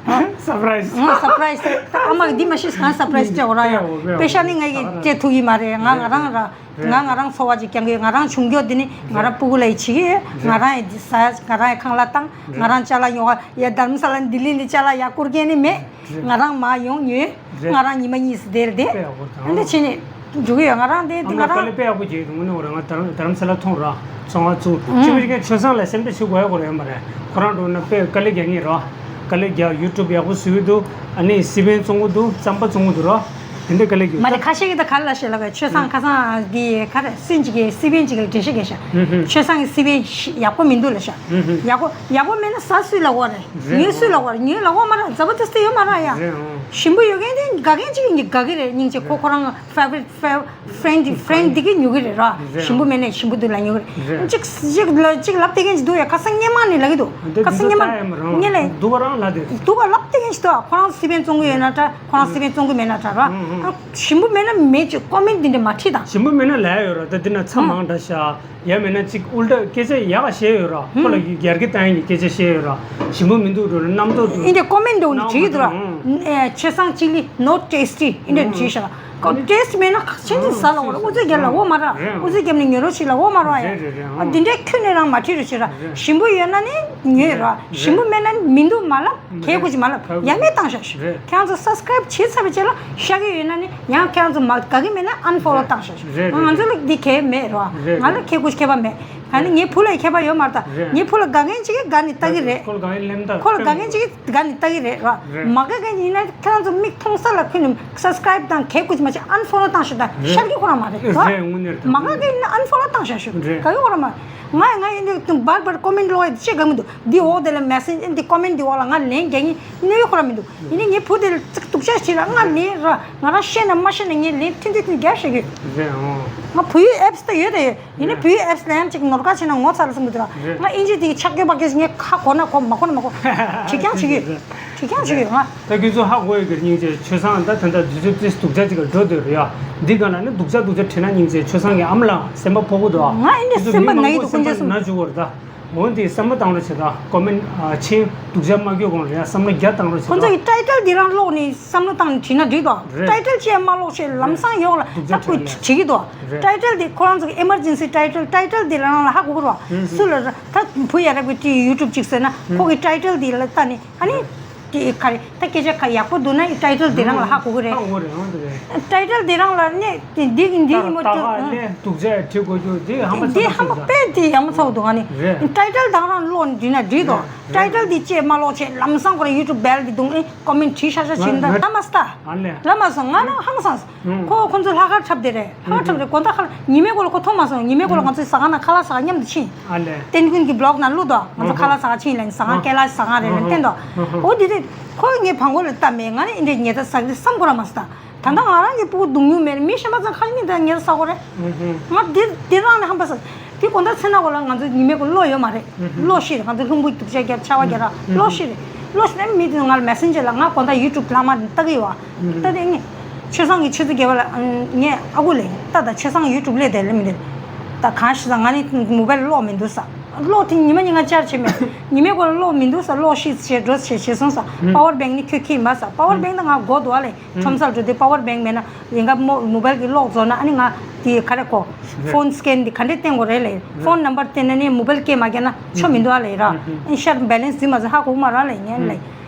ཨོ། སར་པ་རའི་ཛི། ང་སར་པ་རའི་ཛི་ད་ཨ་མ་གི་འདི་མ་ཤེས་ང་སར་པ་རའི་ཛི་སྤྲད་འོ་ར་ཡ། དཔེ་ཤ་ནི་ང་གི་སྤྲད་ཐུབ་ཀྱི་མ་རེད། ང་ང་རང་ར། རེད། ང་ང་རང་འཚོ་བ་ཅིག་བསྐྱང་གི་ཡོད། ང་རང་ཆུང་མགྱོགས་འདི་ནི་ང་རང་རེད། སྤུ་གུ་ལ་ཡི་བྱེད་ཀྱི་ཡོད། ང་རང་ཡི་འདི་ཟ་ང་རང་ཡི་ཁང་གླ་བཏང་། རེད། ང་རང་ཅ་ལག་ཉོ་ག་ཡ་རྡ་རམ་ས་ལ་ལྡི་ལི་འདི་ཅ་ལག་ཡ་བསྐུར་མཁན་ནི་མེད། རེད། ང་རང་མ་ཡོང་ཉོས། རེད། ང་རང་ཉི་མ་གཉིས་སུ་བསྡད་རེད་དེ། དཔེ་ཡག་པོ་དང་། འདི་བྱས་ནས་འགྲོ་གི་ཡོད། ང་རང་དེ་ཨ་མ་དེ་ལགས་དཀའ་ལས་དཔེ་ཡག་པོ་བྱས་འདུག་དངོས་གནས་ཁོ་རང་ང་རྡ་རམ་ས་ལ་མཐོང་ར་ཚོང་བ་ཚུགས་ཅི་བྱེད་མཁན་ཆོས་བཟང་ལ་སེམས་ཁྲལ་བྱེད་དགོས་ཡ་ཁོ་རང་ཡོད་མ་རེད། ཁོ་རང་འགྲོ་ན་དཔེ་དཀའ་ལས་རྒྱག་མཁན་ར། དཀའ་ལས་རྒྱག་ཡུ་ཊུབ་ཡག་པོ་བཟོ་གི་འདུག་ཨ་ནི་སི་པན་བཙོང་གི་འདུག་རྩམ་པ་བཙོང་གི་འདུག་ར། དེ་འདྲའི་དཀའ་ལས་རྒྱག་མ་རེད། ཁ་ཤས་ཀྱིས་ད་ག་རེ་ལབ་ཤག་ལབ་ག་ཆོས་བཟང་ཁ་སང་འདི་ག་རེ་སུན་ཅིག་གིས་སི་པན་ཅིག་ལ་འགྲེལ་བཤད་རྒྱག་ཤག་ཧུམ་ཧུམ། ཆོས་བཟང་གི་སི་པན་ཡག་པོ་མི་འདུག་ལབ་ཤག་ཧུམ་ཧུམ། ཡག་པོ་ཡག་པོ་མེད་ན་ཟ་སུས་ལབ་གོ་རེད། རེད། ཉོས་སུས་ལབ་གོ་རེད། ཉོས་ལབ་གོ་མ་རེད། ཛ་བར་དསྟི་ཡོད་མ་རེད་ཡ། རེད། ཨང་། ཞིམ་པོ་ཡོད་མཁན་དེ་དགའ་མཁན་ཅིག་གིས་དགའ་གི་རེད། སྙིང་རྗེ། ཁོ་ཁོ་རང་ཕེ་ཝ་རིཊ་ཕེ་ཝ་ཕེ་རེན་ཌི་ཕེ་རེན་ཌི་དེ་གིས་ཉོ་གི་རེད་ར། རེད། ཞིམ་པོ་མེད་ན་ཞིམ་པོ་འདུག་ལབ་ཉོ་གི་རེད། རེད། གཅིག་གཅིག་ལ་གཅིག་ལབ་བསྡད་མཁན་ཅིག་འདུག་ཡ། ཁ་སང་སྔོན་མ་ནས་ལབ་ཀྱི་འདུག་འདི་ཁ་སང་སྔོན་མ་ད་ཡ་མ་རང་ངས་ལབ་འདུག་ག་རང་ལབ་དེ། འདུག་ག་ལབ་བསྡད་མཁན་ཅིག་འདུག་ཁོ་རང་སི་པན་བཙོང་གི་ཡོད་ན་འདྲ། ཁོ་རང་སི་པན་བཙོང་གི་མེད་ན་འདྲ་ར། ཨང་ཨང་། ཨ་ཞིམ་པོ་མེད་ན་མེད་ཅིག་ཀོ་མེན་ཊི་འདི་འདྲ་མ་བྲིས་དང་། ཞིམ་པོ་མེད་ན་ལབ་ཡ་ཡོད་ར། ད་འདི་ན་ཚྭ་ཨང་། མང་དྲགས་ཤག་ཡ་མེད་ན་ཅིག་ཨུལ་ཊ་སྐད་ཆ་ཡག་ག་བཤད་ཡོད་ར། ཁོ་ལ་ཡར་རྒྱས་བཏང་ཡག་གི་སྐད་ཆ་བཤད་ཡོད་ར། ཞིམ་པོ་མི་འདུག་འགྲོ་ན་རྣམ་རྟོག་འདུག་ཨིན་དེ་ཀོ་མེན་ཊི་འདུག་ནི་བྲིས་འདུག་ར། ཨེ་ཆོས་བཟང་ཅི་ལི་not tasty ཨིན་དེ་བྲིས་ཤག་ཁོ་ཊེ་སི་ཊི་མེད་ན་ཁ་ཆེན་ཆེན་ཟ་ལ་འོ་ར། ཨུ་ཚོས་རྒྱབ་ལ་འོ་མ་ར། རེད། ཨུ་ཚོས་རྒྱབ་ནས་ཉོ་རོགས་བྱེད་ལ་འོ་མ་ར་ཡ། རེད་རེད་རེད། ཨ་འདི་འདྲའི་ཁྱོན་ནས་རང་མ་བྲིས་རོགས་བྱེད་ར། རེད། ཞིམ་པོ་ཡོད་ན་ནི་ཉོས་ར། རེད། ཞིམ་པོ་མེད་ན་མི་འདུག་མ་ལབ། གལ་དགོས་ཀྱི་མ་ལབ། ཡ་མེད་བཏང་ཤག་ཤོད། རེད། ཁྱེད་རང་ཚོ་སབ་སི་ཀ་རའིབ་བྱས་ཚར་བའི་རྗེས་ལ་ཤ་གི་ཡོད་ན་ནི་ཡང་ཁྱེད་རང་ཚོ་མ་དགའ་གི་མེད་ན་ཨན་ཕོ་ལོ་བཏང་ཤག་ཤོད། རེད། རེད། ང་ཚོ་ལ་འདི་གལ་མེད་ར། རེད། ང་ལ་གལ་དགོས་ཀྱི་ཁྱད་པར་མེད། ཨ་ནི་ངའི་བུ་ལ་ཁྱད་པར་ཡོད་མ་རེད་ད། རེད། ངའི་བུ་ལ་དགའ་མཁན་ཅིག་གིས་དགའ་ནས་ལྟ་གི་རེད། ཁོ་ལ་དགའ་མཁན་ལེམ་ད། ཁོ་ལ་དགའ་མཁན་ཅིག་གིས་དགའ་ནས་ལྟ་གི་རེད་ར། རེད། མ་དགའ་མཁན་ཡིན་ན་ཁྱེད་རང་ཚོ་མིག་མཐོང་ས་ལ་ཁུར་ནས་སབ་སི་ཀ་རའིབ་དང་གལ་དགོས་ཀྱི་མ་བྱས་ཨན་ཕོ་ལོ་བཏང་ཤོག་ད། རེད། ཤར་གི་ཁོ་རང་མ་རེད་ར། རེད། དངོས་གནས་རེད། མ་དགའ་མཁན་ཡིན་ན་ཨན་ཕོ་ལོ་བཏང་ཤག་ཤོད། རེད། དགའ་གི་ཁོ་རང་མ་རེད། ང་ཡང་ང་ཡིན་དུས་བར་བར་ཀོ་མེན་ཊི་ཀློག་ཡ་ཅི་དགའ་མི་འདུག་འདི་འོག་དེ་ལ་མེ་སེ་ཇི་འདི་ཀོ་མེན་ཊི་འདི་འོག་ལ་ང་ལན་རྒྱག་མཁན་གནོད་ཡོད་ཁོ་རང་མི་འདུག་ཡིན་ནའི་ངའི་བུ་དེ་ལ་ཙིག་སྡུག་ཅག་བྱེད་ལ་ང་ལན་ར་ང་རང་ཤེས་ན་མ་ཤེས་ན་ངས་ལན་ཐུང་ཐུང་ཐུང་རྒྱབ་བཤད་ཀྱི་ཡོད། རེད་ཨང་། ང་བུའི་ཨེབ་སི་ད་ཡོད་དེ་ཡོད། ཡིན་ནའི་རེད། བུའི་ཨེབ་སི་ལ་ཡང་ཅིག་ནོར་ཁ་བྱས་ན་ངོ་ཚ་ལ་བསམ་གྱི་འདུག་ར། རེད། ང་ཨིན་ཇི་དེ་གི་ཆག་སྐྱོ་པ་སྐད་ཆ་ངས་ཁ་གོ་ན་གོ་མ་གོ་ན་མ་གོ་བྲིས་རྐྱང་བྱེད་ཀྱི་ཡོད། རེད། བྲིས་རྐྱང་བྱེད་ཀྱི་ཡོད་ང་། ད་ཁྱོད་ཚོ་ཧ་གོ་ཡོད་ཀྱི་སྙིང་རྗེ་ཆོས་བཟང་ད་ད་ལྟ་དུས་ཚོད་ཙིག་སྡུག་ཅག་ཅིག་ལ་འགྲོ་སྡོད་རེད་ཡ། འདི་ག་ལ་ནི་སྡུག་ཅག་སྡུག་ཅག་བྲིས་ན་སྙིང་རྗེ་ཆོས་བཟང་གི་ཨ་མ་ལ་སེམས་པ་ཕོག་གི་འདུག་ང་ཨིན་ཇི་སེམས་པ་ན་གི་འདུག་ཁོང་ཚོ་སེམས་པ་ན་བཅུག་གི་རེད་ད། འོན་ཏེ་བསམ་བློ་བཏང་རོགས་བྱེད་དང་། ཀོ་མེན་ཆེན་སྡུག་ཅག་མ་སྐྱོན་གོང་ལ་ཡང་བསམ་བློ་བརྒྱ་བཏང་རོགས་བྱེད་དང་། ཁོང་ཚོ་གི་ཊའི་ཊལ་འདི་རང་ཀློག་ནས་བསམ་བློ་བཏང་ནས་བྲིས་ན་འགྲིག་དོ། རེད། ཊའི་ཊལ་ཅི་ཡང་མ་ཀློག་བྱས་ལམ་སང་ཡོག་ལ་ད་ཁོས་བྲིས་ཀྱི་འདུག། རེད། ཊའི་ཊལ་འདི་ཁོ་རང་ཚོ་གི་ཨེ་མར་ཇེན་སི་ཊའི་ཊལ། ཊའི་ཊལ་འདི་རང་ལ་ཧ་གོ་གི་རོགས། སུ་ལ་ད་བུ་ཡ་རབས་ཀྱི་ཊི་ཡུ་ཊུབ་ཅིག་བཟོས་ན་ཁོ་གི་ཊའི་ཊལ་འདི་ལ་ལྟ་ནས་ཨ་ནི། དེ་ག་རེ་ད་སྐད་ཆ་ག་ཡག་པོ་འདུག་ན་ཊའི་ཊལ་དེ་རང་ལ་ཧ་གོ་གི་རེད། ཧ་གོ་རེད། ཧང་དེ་རེད། ཊའི་ཊལ་དེ་རང་ལ་ནས་དེ་འདི་གི་འདི་ཡིན་མོད་ད་ག་ལས་སྡུག་ཅག་བྲིས་དགོས་རྒྱུ་དེ་ཧང་པ་ཚ་པོ་དཔེ་དེ་ཡག་མོ་ཚ་པོ་འདུག་ཨ་ནི། རེད། ཊའི་ཊལ་དང་རང་ཀློག་ནས་བྲིས་ན་འགྲིག་དོ། རེད། ཊའི་ཊལ་དེ་ཅེས་མ་ཀློག་བྱས་ལམ་སང་ཁོ་རང་ཡུ་ཊུབ་བེལ་དེ་བརྡུངས་ཨེ་ཀོ་མེན་བྲིས་ཤག་ཤག་བྱིན་ད་ལ་མ་སྟ། ཨ་ལས། ལ་མ་སོང་ང་ན་ཧང་སངས། ཁོ་ཁོ་ཚོ་ལྷག་དཀར་འཁྲབ་དེ་རེད། ལྷག་དཀར་འཁྲབ་རེད། དགོང་དག་ཁ་ལ་ཉི་མའི་གོ་ལ་ཁོ་མཐོང་མ་སོང་། ཉི་མའི་གོ་ལ་ང་ཚོའི་ཟ་ཁང་ནང་ཁ་ལག་ཟ་ཁང་མཉམ་དུ་ཕྱིན། ཨ་ལས། ཏན་ཀུན་གྱི་བི་ལོག་ནང་བླུགས་དོ། ང་ཚོ་ཁ་ལག་ཟ་ཁང་ཕྱིན་ལ་ཟ་ཁང་ཀེ་ལ་ཟ་ཁང་རེད་ལ་བསྟན་དོ། འོ་དེ་དུས་ཁོ་ངའི་བང་གོ་ལ་ལྟ་མེད། ང་ནི་ཨེ་འདྲའི་ཉེས་ད་ཟ་གི་བསམ་གོ་ར་མ་སོང་ད། ད་ལྟ་ང་རང་གི་སྤུ་གུ་སྡུག་མྱོང་མེད་རེད། མི་གཞན་པ་ཚང་ཁ་ཉིན་ད་ཉེས་ད་ཟ་གོ་རེད། ང་དེ་དེ་རང་ནས་ཧམ་པ་ཟ། དེ་དགོང་དག་མཚན་ནག་གོ་ལ་ང་ཚོ་ཉི་མའི་གོ་ལོ་ཡོད་མ་རེད། ལོ་ཤི་རེད། ང་ཚོ་ལྷུང་པོའི་དུག་ཆ་རྒྱབ་ཆར་པ་རྒྱབ་ར་ལོ་ཤི་རེད། ལོ་ཤི་ནས་མི་དེ་ང་ལ་མེ་སེན་ཇར་ལ་ང་དགོང་དག་ཡུ་ཊུབ་ལྷག་མ་ལྟ་གི་ཡོད་ཨ། ལྟ་དེ་ངས་ཆོས་བཟང་གི་ཆུ་ཚོད་བརྒྱད་པ་ལ་ངས་ཨ་ཁུ་ལེ་ལྟ་ད་ཆོས་བཟང་ཡུ་ཊུབ་ལས་དེ་ལེ་མི་དེ་ད་གང་ཤི་ད་ང་ནི་མོ་བལ་གློག་མི་འདུག་ས། གློག་དེ་ཉི་མ་ཉིན་ང་ཅར་བྱེད་མེད། ཉི་མའི་གོ་ལ་གློག་མི་འདུག་ས། གློག་ཤི་བྱེད་འགྲོ་བྱེད་བྱེད་སོང་ས། པ་ཝར་བེང་ནི་ཁྱོད་ཁྱེར་མ་ས། པ་ཝར་བེང་ད་ང་དགོས་འདུག་ཨ་ལེ། ཁྲོམ་སར་འགྲོ་དུས་པ་ཝར་བེང་མེད་ན་ཡིན་ག་མོ་མོ་བལ་གི་གློག་རྫོགས་ན་ཨ་ནི་ང་དེ་ག་རེ་གོ་ཕོན་སི་ཀེན་དེ་ག་འདྲས་བསྟན་དགོས་རེད་ལེ། ཕོན་ནམ་བར་བསྟན་ན་ནི་མོ་བལ་སྐད་མ་རྒྱག་ན་ཆོ་མི་འདུག་ཨ་ལེ་ར། ཨ་ནི་ཤར་བེ་ལེན་སི་དུས་མ་ཟད་ཧ་གོ་མ་ར་ལེ་ངན་ལེ།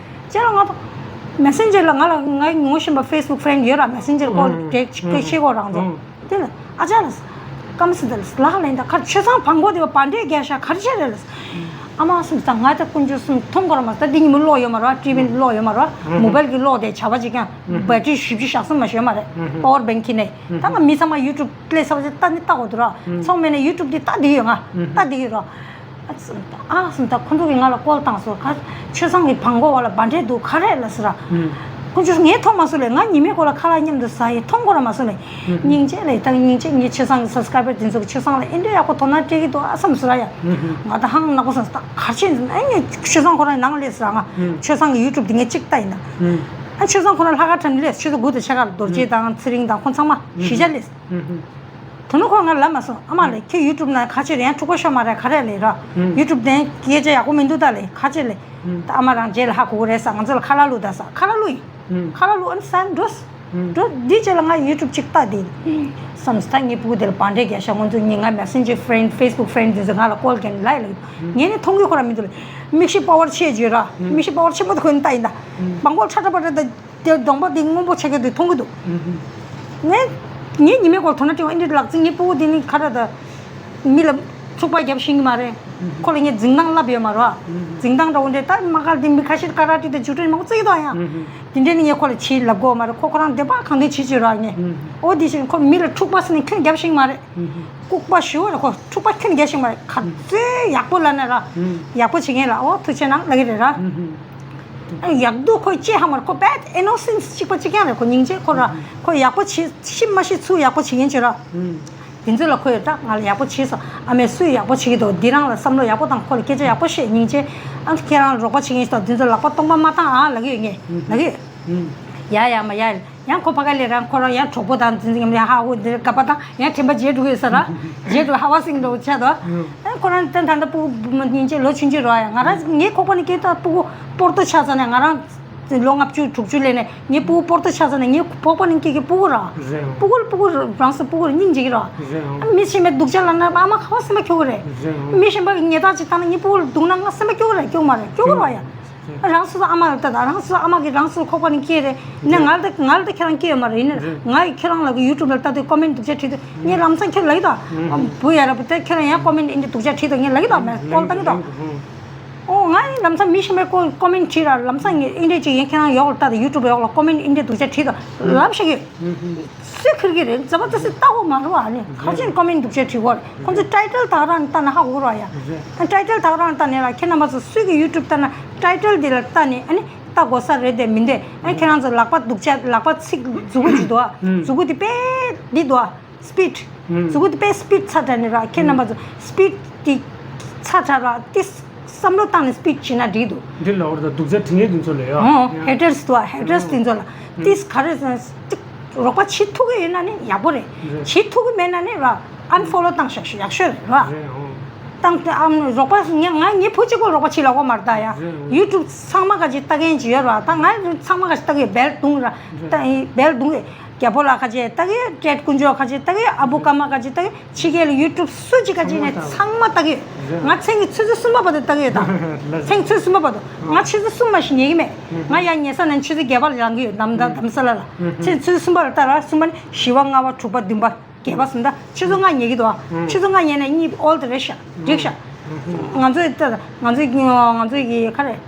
ཅེ་ལ་ང་དང་མེ་སེན་ཇར་ལ་ང་ལ་ང་ངོ་ཤེས་པ་ཕེ་སི་བུག་ཕེ་རེན་ཌི་ཡོད་ར། མེ་སེན་ཇར་ཀོལ་དེ་ཁོས་ཤེས་གོ་རང་ཚོ། དེ་ལ་ཨ་ཅག་ལ་སྐམ་སི་དེ་ལ་ལག་ལེན་ད་ཁར་ཆོས་བཟང་བང་གོ་དེ་བ་བ་འདྲེ་རྒྱག་ཤ་གར་ཆེ་རེད་ལ། ཨ་མ་སུམ་ད་ང་ད་ཀུན་སྤྱོད་སུམ་མཐོང་གོ་ར་མ་ད་འདི་ཉིན་མོ་གློག་ཡོད་མ་ར། ཊི་ཝི་གློག་ཡོད་མ་ར། མོ་བལ་གི་གློག་དེ་བྱ་བ་ཅིག་ཀྱང་བེ་ཊི་རི་བཞི་བཅུ་ཞག་གསུམ་མ་ཞོན་མ་རེད། པ་ཝར་བེང་ཁྱེར་ནས་ད་ང་མི་ཚང་མ་ཡུ་ཊུབ་ལས་ས་བ་ཅིག་ལྟ་ནི་ལྟ་གོ་དུ་ར། ཚོང་མེད་ནས་ཡུ་ཊུབ་དེ་ལྟ་འདི་ཡོད་ང་ལྟ་འདི་ཡོད་ར། ཨ་སུམ་ད་ཁོ་ཚོ་གིས་ང་ལ་ཀོལ་བཏང་སོང་། ཁ་ཆོས་བཟང་གི་བང་གོ་བ་ལ་བ་འདྲེ་འདུག་ག་རེ་ལ་ཟེར་ར། ཁོ་ཚོས་ངས་མཐོང་མ་སོང་ལེ། ང་ཉི་མའི་གོ་ལ་ཁ་ལག་མཉམ་དུ་ཟ་ཡི་མཐོང་གོ་ར་མ་སོང་ལེ། སྙིང་རྗེ་ལེ་ད་སྙིང་རྗེ། ངའི་ཆོས་བཟང་གི་སབ་སི་ཀ་རའི་བར་དེ་ཚོ་གིས་ཆོས་བཟང་ལ་ཨེ་འདྲ་ཡག་པོ་དོ་སྣང་སྤྲད་ཀྱི་འདུག་ཨ་བསམ་སོང་ར་ཡ། ང་ད་ཧང་ནག་པོ་སོང་ད་ག་རེ་བྱས་ཨ་ནི་ཆོས་བཟང་ཁོ་རང་ནང་སླེབས་སོང་ར། ང་ཆོས་བཟང་གི་ཡུ་ཊུབ་དེ་ངས་གཅིག་ལྟ་ཡིན་ད། ཨ་ཆོས་བཟང་ཁོ་རང་ལྷག་དཀར་འཁྲབ་ནས་སླེབས། ཆུ་ཚོད་དགུ་དང་ཕྱེད་ཀ་ལ་རྡོ་རྗེ་དང་ཚེ་རིང་དང་ཁོ་ཚང་མ་གཞིས་ཆགས་སླེབས། དོ་ནུབ་ཁོ་ང་ལབ་མ་སོང་། ཨ་མ་ལགས་ཁྱོད་ཡུ་ཊུབ་ནང་ག་ཅི་རེད། ཡང་འཁྲུག་པ་ཤོར་མ་རེད་ག་རེ་ལས་ར། ཡུ་ཊུབ་དེ་སྐད་ཆ་ཡག་པོ་མི་འདུག་ད་ལས་ག་ཅི་ལས། ད་ཨ་མ་རང་རྗེས་ལ་ཧ་གོ་གི་རེད་ས། ང་ཚོ་ལ་ཁ་ལག་བླུགས་ད་ས། ཁ་ལག་བླུགས་ཡིན། ཁ་ལག་བླུགས་ཨ་ནི་ས་འགྲོ། འགྲོ་འདི་རྗེས་ལ་ང་ཡུ་ཊུབ་ཅིག་ལྟ་དེ། བསམ་སོང་ད་ངའི་སྤུ་གུ་དེ་ལ་བ་འདྲེ་རྒྱག་ཤག་ང་ཚོ་ཉིན་ང་མེ་སེན་ཇར་ཕེ་རེན་ཌི་ཕེ་སི་བུག་ཕེ་རེན་ཌི་དེ་ཚོ་ང་ལ་ཀོལ་གྱིན་ལ་ཡི་ལ་ངས་ནི་མཐོང་གི་ཁོ་ར་མི་འདུག་ལ། མིག་ཤེལ་པ་ཝར་ཆེ་བརྗོད་ར། མིག་ཤེལ་པ་ཝར་ཆེན་པོ་དེ་ཁོས་ནི་ལྟ་ཡིན་ད། བང་གོ་ཁྲ་ཁྲ་པ་ཁྲ་ད། དེ་གདོང་པ་དེ་སྔོན་པོ་ཆགས་ཀྱི་དེ་མཐོང་གི་འདུག་ངས་ངས་ཉི་མའི་སྐོར་དོ་སྣང་སྤྲད་པ་ཨིན་དྲི་ལག་རྩིས་ངའི་སྤུ་གུ་དེ་ནི་ཁ་ར་ད་མི་ལ་འཁྲུག་པ་རྒྱབ་ཤེས་ཀྱི་མ་རེད། ཁོ་ལ་ངས་འཛིང་སྟངས་བསླབ་ཡོད་མ་རེད་བ། འཛིང་སྟངས་འདྲ་བོ་འདྲ་ད་མ་ཁར་དེ་མི་ཁ་ཤས་ཀ་ར་ཊི་དང་ཇུ་ཌོ་མང་པོ་རྩེ་གི་འདུག་ཡང་། དེ་འདྲས་ནི་ངས་ཁོ་ལ་བྱེད་ལབ་དགོས་མ་རེད། ཁོ་ཁོ་རང་བདེ་བ་གང་འདོད་བྱེད་བྱེད་རོགས་ངས། ཨོ་དེ་བཞིན་ཁོ་མི་ལ་འཁྲུག་པ་ཟེར་ནས་ཁྱོན་རྒྱབ་ཤེས་ཀྱི་མ་རེད། ལྐུགས་པ་ཞུ་བ་རེད། ཁོ་འཁྲུག་པ་ཁྱོན་རྒྱབ་ཤེས་ཀྱི་མ་རེད། ག་ཚོད་ཡག་པོ་ལབ་ན་ར་ཡག་པོ་བྱེད་མཁན་ལ་ཨོ་ཐུགས་རྗེ་གནང་ལབ་ཀྱི་རེད་ར། ཡག་སྡུག་ཁོས་ཅི་ཧ་མ་རེད། ཁོ་བད་ཨེ་ནོ་སེན་སི་གཅིག་པ་གཅིག་རྐྱང་རེད། ཁོ་སྙིང་རྗེ། ཁོ་ར་ཁོ་ཡག་པོ་བྱེད་ཤེས་མ་ཤེས་ཚུལ་ཡག་པོ་བྱེད་མཁན་ཅིག་ར། དེ་ཚོ་ལ་ཁོས་ད་ང་ལ་ཡག་པོ་བྱས་སོང་། ཨ་མས་སུས་ཡག་པོ་བྱེད་ཀྱི་འདུག་འདི་རང་ལ་བསམ་བློ་ཡག་པོ་བཏང་། ཁོ་ལ་སྐད་ཆ་ཡག་པོ་བཤད། སྙིང་རྗེ། ཨ་ཁྱེད་རང་ལ་རོགས་པ་བྱེད་མཁན་ཞིག་དང་དེ་ཚོ་ལག་པ་སྟོང་པ་མ་བཏང་ཨ་ལབ་ཀྱི་ཡོད་ངས་ལབ་ཀྱི་ཡོད། ཡ་ཡ་མ་ཡ། ཡང་ཁོ་ཕ་ག་ལས་རང་ཁོ་རང་ཡང་གྲོགས་པོ་དང་འཛིན་འཛིན་ཡང་ཧ་ཧུ་འདིར་ག་པ་དང་ཡང་དྲན་པ་བརྗེད་འགྲོ་གི་ཡོད་ས་ར། བརྗེད་འགྲོ་ཧ་བ་སིང་འགྲོ་ཆ་དོ། ཨ་ཁོ་རང་ད་ད་ལྟ་སྤུ་གུ་སྙིང་རྗེ་ལོ་ཆུང་ཆུང་རོ་ཡ། ང་རང་ངའི་ཁོག་པ་ནས་སྐྱེས་ད་སྤུ་གུ་པོར་ཏོ་ཆགས་ཚར་ནས་ང་རང་ལོ་ལྔ་བཅུ་དྲུག་ཅུ་སླེབས་ནས་ངའི་སྤུ་གུ་པོར་ཏོ་ཆགས་ཚར་ནས་ངའི་ཁོག་པ་ནས་སྐྱེས་ཀྱི་སྤུ་གུ་ར། རེད་འོང་། སྤུ་གུ་ལ་སྤུ་གུ་རང་སོ་སྤུ་གུ་ལ་སྙིང་རྗེ་གི་ར། རེད་འོང་། མི་ཤེས་མེད་སྡུག་ཅག་ལ་ན་ཨ་མ་ཁ་བ་སེམས་པ་ཁྱོ་གི་རེད། རེད་འོང་། མི་གཞན་པ་གི་ཉེས་རྡུང་ཅིག་བཏང་ན་ངའི་སྤུ་གུ་ལ་སྡུག་ན་ང་སེམས་པ་སྐྱོ་གི་རེད། སྐྱོ་མ་རེད། སྐྱོ་གི་རེད་ཡ། རང་སོ་སོ་ཨ་མ་ལ་ལྟ་དང་། རང་སོ་སོ་ཨ་མ་གིས་རང་སོ་སོ་ཁོག་པ་ནས་སྐྱེས་རེད། ནས་ང་ལ་ང་ལ་ད་ཁྱེད་རང་སྐྱེས་ཡོད་མ་རེད། ཡིན་ན་ང་ཡི་ཁྱེད་རང་ལ་གི་ཡུ་ཊུབ་ལ་ལྟ་དུས་ཀོ་མེན་སྡུག་ཅག་བྲིས་དུས་ངས་ལམ་སང་ཁྱོད་ལ་ཡི་དང་། བུ་ཡ་ར་བུ་ད་ཁྱེད་རང་ཡང་ཀོ་མེན་ཨིན་དྲི་སྡུག་ཅག་བྲིས་དང་ངས་ལ་ཡི་དང་མེད་ཀོལ་བཏང་གི་དང་། ཨོ་ང་ཡི་ལམ་སང་མི་ཤེས་མེད་ཀོ་ཀོ་མེན་བྲིས་ར་ལམ་སང་ངས་ཨིན་དྲི་ཅིག་ཡིན་ཁྱེད་རང་ཡོག་ལ་ལྟ་དང་ཡུ་ཊུབ་ཡོག་ལ་ཀོ་མེན་ཨིན་དྲི་སྡུག་ཅག་བྲིས་དང་ལབ་ཤག་གི། སུས་ཁུར་གི་རེད། རྩ་བ་ད་སུས་ལྟ་གོ་མ་རུ་བ་ནི་ག་ཅན་ཀོ་མེན་སྡུག་ཅག་བྲིས་གོ་རེད། ཁོང་ཚོས་ཊའི་ཊལ་དག་རང་ནས་ལྟ་ན་ཧ་གོ་རུ་བ་ཡ། ཊའི་ཊལ་དག་རང་ལྟ་ནས་ལ་ཁྱེད་རྣམ་པ་ཚོ་སུས་གི་ཡུ་ཊུབ་ལྟ་ན་ཊའི་ཊལ་འདི་ལ་ལྟ་ནས་ཨ་ནི་ལྟ་དགོས་ས་རེད་དེ་མིན་དེ། ཨ་ཁྱེད་རང་ཚོ་ལག་པ་སྡུག་ཅག་ལག་པ་ཚིག་མཛུ་གུ་ཅིག་འདུག་ཨ། མཛུ་གུ་དེ་དཔེ་འདི་འདུག་ཨ། སི་པིཌ། མཛུ་གུ་དེ་དཔེ་སི་པིཌ་ཚ་དྲགས་ནས་ར་ཁྱེད་རྣམ་པ་ཚོ་སི་པིཌ་དེ་ཚ་དྲགས་ར་དེ། བསམ་བློ་བཏང་ནས་སི་པིཌ་བྱེད་ན་འགྲིག་འདུག་འདི་ལ་འོར་དང་སྡུག་ཅག་བྲིས་མཁན་དེ་ཚོ་ལ་ཡ། ཨོ་ཧེ་ཊར་སི་འདུག་ཨ། ཧེ་ཊར་སི་དེ་ཚོ་ལ་ཏིས་ག་རེ་ཟེར་ན་ཏིག་རོགས་པ་བྱེད་ཐུབ་ཀྱི་ཡོད་ན་ནི་ཡག་པོ་རེད། རེད། བྱེད་ཐུབ་ཀྱི་མེད་ན་ནི་ར་ཨན་ཕོ་ལོ་བཏང་ཤག་ཤོག་ཡག་ཤོས་རེད་ར། རེད་ཨོ། བཏང་སྟེ་ཨམ་རོགས་པ་ངས་ང་ངའི་བུ་གཅིག་པོ་རོགས་པ་བྱེད་ལ་གོ་མ་རེད་ད་ཡ། རེད། ཡུ་ཊུབ་ཚང་མ་ག་ཅིག་ལྟ་མཁན་ཅིག་ཡོད་ར། ད་ང་ཚང་མ་ག་ཅིག་ལྟ་གི་ཡོད། སྦེལ་རྡུང་ར། ད་སྦེལ་རྡུང་གི་རྒྱལ་པོ་ལ་ག་ཅིག་ལྟ་གི་ཡོད། ཀྲེད་དཀོན་མཆོག་ག་ཅིག་ལྟ་གི་ཡོད། ཨ་བུ་ཀརྨ་ག་ཅིག་ལྟ་གི་ཡོད། ཕྱི་རྒྱལ་ལ་ཡུ་ཊུབ་སུ་གཅིག་ག་ཅིག་ནས་ཚང་མ་ལྟ་གི་ཡོད། རེད། ང་མཚན་གྱི་ཆུ་ཚོད་གསུམ་པ་བར་དུ་ལྟ་གི་ཡོད་ད། ལ་ལ། མཚན་གྱི་ཆུ་ཚོད་གསུམ་པ་བར་དུ་ང་ཆུ་ཚོད་གསུམ་མ་ཞིག་ཉལ་གི་མེད། ང་ཡར་ཉལ་ས་ནས་ཆུ་ཚོད་བརྒྱད་པ་ལ་ལངས་གི་ཡོད། དྷ་རམ་ས་ལ་ལ། མཚན་ཆུ་ཚོད་གསུམ་པ་ལ་ལྟ་ར། གསུམ་པ་ནས་བཞི་པ། ལྔ་པ། དྲུག་པ། བདུན་པ། བརྒྱད་པ་སོང་ད། ཆུ་ཚོད་ལྔ་ཉལ་གི་འདུག་ཨ། ཆུ་ཚོད་ལྔ་ཉལ་ནས་གཉིད་ཨོལ་དུ་རེད་ཤག་འགྲིག་ཤག་ང་ཚོས་ད་ང་ཚོས་ང་ཚོས་ཀྱི་ཁ་རེད།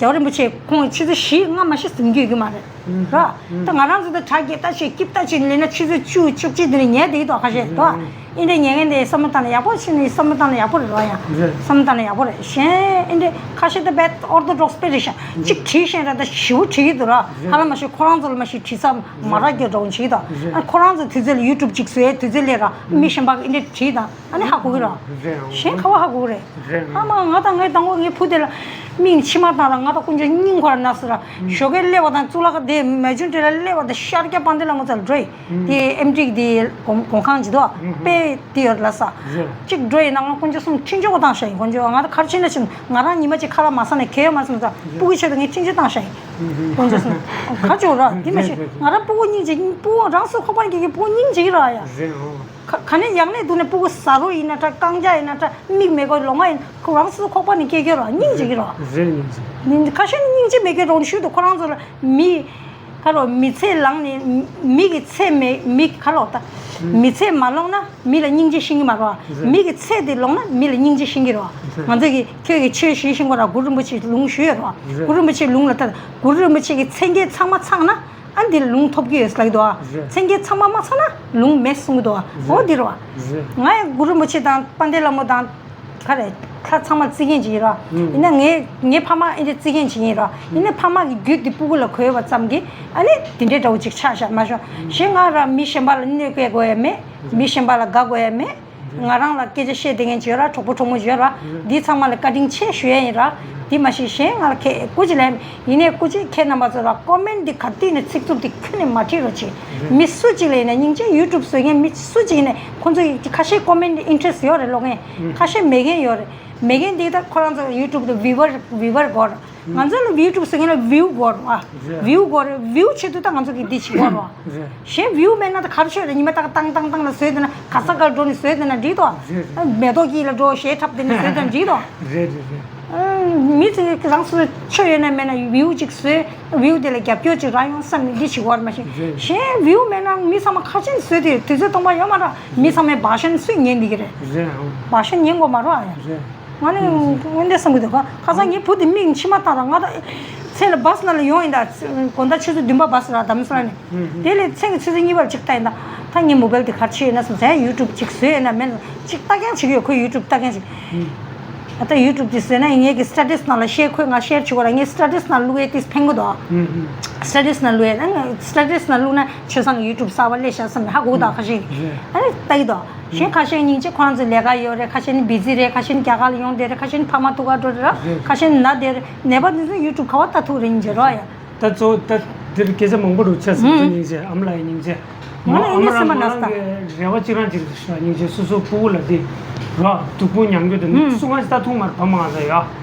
རྒྱལ་བ་རིན་པོ་ཆེ་ཁོང་ཆུ་ཚོད་བཞི་ལྔ་མ་ཤི་ཟིན་རྒྱུ་ཡོད་ཀྱི་མ་རེད། ར། ད་ང་རང་ཚོ་ད་དྲ་རྒྱ་ལྟ་ཆེ་སྐྱིབ་ལྟ་ཆེ་ལས་ན་ཆུ་ཚོད་བཅུ་བཅུ་གཅིག་དེ་ནས་ཉལ་བསྡད་ཀྱི་འདུག་ཁ་ཤས་འདུག་ཨ། ཨིན་དྲ་ཉལ་མཁན་དེ་བསམ་བློ་བཏང་ན་ཡག་པོ་ཆེ་ནས་བསམ་བློ་བཏང་ན་ཡག་པོ་རེད་ར་ཡ། རེད། བསམ་བློ་བཏང་ན་ཡག་པོ་རེད། གཞན་ཨིན་དྲ་ཁ་ཤས་ད་རྦད་ཨོར་ཐོ་ཌོག་སི་དཔེ་རེད་ཤག་གཅིག་བྲིས་ཤེས་ར་ད་ཞེ་པོ་བྲིས་ཀྱི་འདུག་ར། ཧ་ལམ་མ་ཤེས་ཁོ་རང་ཚོ་ལ་མ་ཤེས་བྲིས་ས་མ་རག་རྒྱུ་འདྲ་བོ་བྱེད་ཀྱི་འདུག་ཨ། ཁོ་རང་ཚོ་དུས་ཚོད་ལ་ཡུ་ཊུབ་གཅིག་བཟོས་དུས་ཚོད་ལས་ར་མི་གཞན་པ་ཨིན་དྲ་བྲིས་དང་། ཨ་ནི་ཧ་གོ་གི་ར། རེད་འོང་། གཞན་ག་བ་ཧ་གོ་གི་རེད། རེད་ཨ་འོང་། མ་ང་དང་ངའི་དང་པོ་ངའི་བུ་དེ་ལ་མིག་མཆི་མ་བཏང་ར། ང་དང་དཀོན་མཆོག་སྙིང་ཁོ་ར་ན་སོ་ར། ཞོགས་ཀས་སླེབས་པ་དང་གཙུག་ལག་ཁང་དེ་མེ་ཆུང་དེ་ལ་སླེབས་པ་དང་ཤར་རྒྱག་དཔལ་ལྡན་ལྷ་མོ་རྩ་ལ་འགྲོ་ཡི། དེ་ཨེམ་ཀྲིག་དེ་གོང་གོང་ཁང་ཅིག་འདུག་ཨ། དཔེ་དེ་ཡོད་ལ་ས། རེད། གཅིག་འགྲོ་ཡི་ན་ང་དཀོན་མཆོག་གསུམ་འཕྲིན་བཅོལ་བཏང་ཤག་ཡིན། དཀོན་མཆོག་ང་ད་གར་ཕྱིན་ན་ཕྱིན། ང་རང་ཉི་མ་གཅིག་ཁ་ལག་མ་ཟ་ནས་གས་ཡོད་མ་སོང་ཙང་སྤུ་གུ་ཆེད་དུ་ངས་འཕྲིན་བཅོལ་བཏང་ཤག་ཡིན། དཀོན་མཆོག་གསུམ་ག་ཅོག་ར་དེ་མ་ཤེས། ང་རང་སྤུ་གུ་སྙིང་རྗེ། སྤུ་གུ་རང་སོ་ཁོག་པ་ནས་སྐྱེ་གི་སྤུ་གུ་སྙིང་རྗེ་གི་ར་ཡ། རེད་འོང་། ག་ག་ནས་ཡག་ནས་འདུག་ནས་སྤུ་གུ་ཟ་རོ་ཡིན་ན་འདྲ། རྐང་ལྕགས་ཡིན་ན་འདྲ། མིག་མེད་གོ་ལོང་བ་ཡིན། ཁོ་རང་སོ་ཁོག་པ་ནས་སྐྱེ་གི་ར་སྙིང་རྗེ་གི་ར། རེད་སྙིང་རྗེ། ཁ་ཤས་ནི་སྙིང་རྗེ་མེད་གི་ར། ཤུལ་དུ་ཁོ་རང་ཚོ་ལ་མི་ཁ་རོ་མི་ཚེ་ལངས་ནས་མི་གི་ཚེ་མེད་མི་ཁ་ལོ་ད། མི་ཚེ་མ་ལོངས་ན་མི་ལ་སྙིང་རྗེ་ཤེས་ཀྱི་མ་རེད་བ། རེད། མི་གི་ཚེ་དེ་ལོངས་ན་མི་ལ་སྙིང་རྗེ་ཤེས་ཀྱི་རེད་བ། རེད། ང་ཚོ་གི་ཁྱོད་ཀྱི་ཆོས་ཞུས་ཤིང་གོ་ར་གུ་རུ་རིན་པོ་ཆེ་ལུང་ཞུས་ཡོད་རེད་བ། རེད། གུ་རུ་རིན་པོ་ཆེ་ལུང་ལ་ལྟ། གུ་རུ་རིན་པོ་ཆེ་གི་མཚན་བརྒྱད་ཚང་མ་ཚང་ན་ཨ་འདི་ལ་ལུང་ཐོབ་ཀྱི་ཡོད་ལབ་ཀྱི་འདུག་བ། རེད། མཚན་བརྒྱད་ཚང་མ་མ་ཚང་ན་ལུང་མེད་གསུང་གི་འདུག་བ། རེད། འོ་འདི་རེད་བ། རེད། ང་ཡང་གུ་རུ་རིན་པོ་ཆེ་དང་དཔལ་ལྡན་ལྷ་མོ་དང་ག་རེ་ལྷ་ཚང་མ་བརྩི་མཁན་ཅིག་ཡིན་ར། ཡིན་ན་ངའི་ངའི་ཕ་མ་ཨེ་འདྲ་བརྩི་མཁན་ཅིག་ཡིན་ར། ཡིན་ན་ཕ་མ་གི་རྒྱུད་འདི་སྤུ་གུ་ལ་གོས་པ་ཙམ་གྱིས་ཨ་ནི་དེ་འདྲའི་འདྲ་བོ་ཅིག་ཆགས་བཞག་མ་བྱུང་། གཞན་ང་ར་མི་གཞན་པ་ལ་གནོད་སྐྱེལ་དགོས་ཡ་མེད། མི་གཞན་པ་ལ་དགའ་དགོས་ཡ་མེད། ང་རང་ལ་སྐད་ཆ་བཤད་བསྡད་མཁན་ཅིག་ཡོད་ར། གྲོགས་པོ་གྲོགས་མོ་ཅིག་ཡོད་ར། འདི་ཚང་མ་ལ་བཀའ་དྲིན་ཆེ་ཞུ་ཡ་ཡིན་ར། འདི་མ་གཞི་གཞན་ང་ལ་ཁེ་སྐུ་ཅི་ལན་ཡིན་ནའི་སྐུ་ཅི་ཁྱེད་རྣམ་པ་ཚོ་ལ་ཀོ་མེན་འདི་ག་དུས་ནས་ཚིག་རྩུབ་འདི་ཁྱོན་ནས་མ་བྲིས་རོགས་གྱིས། མི་སུ་གཅིག་ལ་ཡིན་ན་སྙིང་རྗེ། ཡུ་ཊུབ་བཟོ་མཁན་མི་སུ་གཅིག་ཡིན་ནའི་ཁོང་ཚོ་ཡི་ཁ་ཤས་ཀོ་མེན་འདི་ཨིན་ཊི་རེ་སི་ཡོད་རེད་ཀློག་མཁན། ཁ་ཤས་མེད་མཁན་ཡོད་རེད། མེད་མཁན་འདི་ད་ཁོ་རང་ཚོ་ཡུ་ཊུབ་དུ་བིའུ་ཝར་བིའུ་ཝར་དགོས་རེད། ང་ཚོ་ལ་ཡུ་ཊུབ་བཟོ་མཁན་ལ་བིའུ་དགོས་རེད་བ། རེད། བིའུ་དགོས་རེད། བིའུ་ཆེད་དུ་ད་ང་ཚོ་གི་འདི་བྱེད་དགོས་རེད་བ། རེད། གཞན་བིའུ་མེད་ན་ད་ག་རེ་ཆོད་རེད། ཉི་མ་ད་ག་ཏང་ཏང་ཏང་ལ་བཟོས་བསྡད་ན་ག་ས་གར་འགྲོ་ནས་བཟོས་བསྡད་ན་འགྲིག་དོ། རེད་རེད། མེ་ཏོག་དཀྱིལ་ལ་འགྲོ་གཞས་འཁྲབ་བསྡད་ནས་བཟོས་བསྡད་ན་འགྲིག་དོ། རེད་རེད་རེད། ཨ། མི་ཚོས་རང་སོ་སོའི་ཆོས་ཡོད་ན་མེད་ན་བིའུ་ཅིག་བཟོས། བིའུ་དེ་ལ་རྒྱབ་སྐྱོར་ཅིག་རག་ཡོང་བསམ་ནས་འདི་བྱེད་དགོས་རེད་མ་གཞི། རེད། གཞན་བིའུ་མེད་ན་མི་ཚང་མ་ཁ་ཆེམས་བཟོས་ཏེ་དུས་ཚོད་སྟོང་པ་ཡོད་མ་རེད། མི་ཚང་མས་བག་ཞན་སུས་ཉན་འདི་གི་རེད། རེད་ཨང་། བག་ཞན་ཉན་དགོས་མ་རེད་ཨ་ཡ། རེད། ང་ནི་དངོས་འདས་བསམ་གི་འདུག་ཁ་སང་ངའི་བུ་དེ་མིག་མཆི་མ་བཏང་ར། ང་ད་མཚན་ལ་བཱས་ནང་ལ་ཡོང་ཡིན་ད། དགོང་དག་ཆུ་ཚོད་བདུན་པ་བཱས་ར་དྷ་རམ་ས་ལ་ནས། དེ་ལས་མཚན་གྱི་ཆུ་ཚོད་གཉིས་པར་ཅིག་ལྟ་ཡིན་ད། ད་ངའི་མོ་བལ་དེ་གར་ཆི་ཡོད་ན་སོང་ཟེར། ཡུ་ཊུབ་ཅིག་བཟོས་ཡོད་ན་མེད་ན་ཅིག་ལྟ་རྐྱང་བྱེད་ཀྱི་ཡོད། ཁོས་ཡུ་ཊུབ་ལྟ་རྐྱང་བྱེད། ད་ཡུ་ཊུབ་དེ་བཟོས་ན་ངས་ཀྱི་སི་ཊེ་ཊས་ནང་ལ་བཤད། ཁོས་ང་ཤེར་བྱེད་དགོས་ར། ངས་སི་ཊེ་ཊས་ནང་བླུགས་ཡས་དེ་ཕན་གི་འདུག་སི་ཊེ་ཊས་ནང་བླུགས་ཡས་ན་སི་ཊེ་ཊས་ནང་བླུགས་ན་ཆོས་བཟང་གི་ཡུ་ཊུབ་གསར་པ་སླེབས་ཤག་བསམ་ནས་ཧ་གོ་གི་འདུག་ཁ་ཤས་ཨ་ནི་ལྟ་གི་འདུག་གཞན་ཁ་ཤས་སྙིང་རྗེ་ཁོ་རང་ཚོ་ལས་ཀ་ཡོད་རེད། ཁ་ཤས་ནི་བི་ཛི་རེད། ཁ་ཤས་ནི་རྒྱ་གར་ལ་ཡོང་བསྡད་རེད། ཁ་ཤས་ནི་ཕ་མ་ཐུག་ག་འགྲོ་རེད་ར། ཁ་ཤས་ནི་ན་བསྡད་རེད། ནད་པ་འདི་ཚོ་ཡུ་ཊུབ་ག་བ་ལྟ་ཐུབ་རེད། སྙིང་རྗེ་རོགས་ཡ། ད་གཙོ་བོ་ད་འདིར་སྐད་ཆ་མང་པོ་འདུག་ཆ་སྲིད་ཀྱི་སྙིང་རྗེ་ཨ་མ་ལགས་ཀྱི་སྙིང་རྗེ། ང་ལ་ཨ་མ་ལགས་མོ་རང་གི་རེ་བ་གཅིག་རང་གཅིག་རེད་ཤག་སྙིང་རྗེ། སོ་སོ་སྤུ་གུ་ལ་འདི་རོགས་སྡུག་པོ་མྱང་རྒྱུ་དེ་ནི་སུ་ང་ཞིག་ལྟ་ཐུབ་མ་རེད། ཕ་མ་ང་ཚོ་ཡ།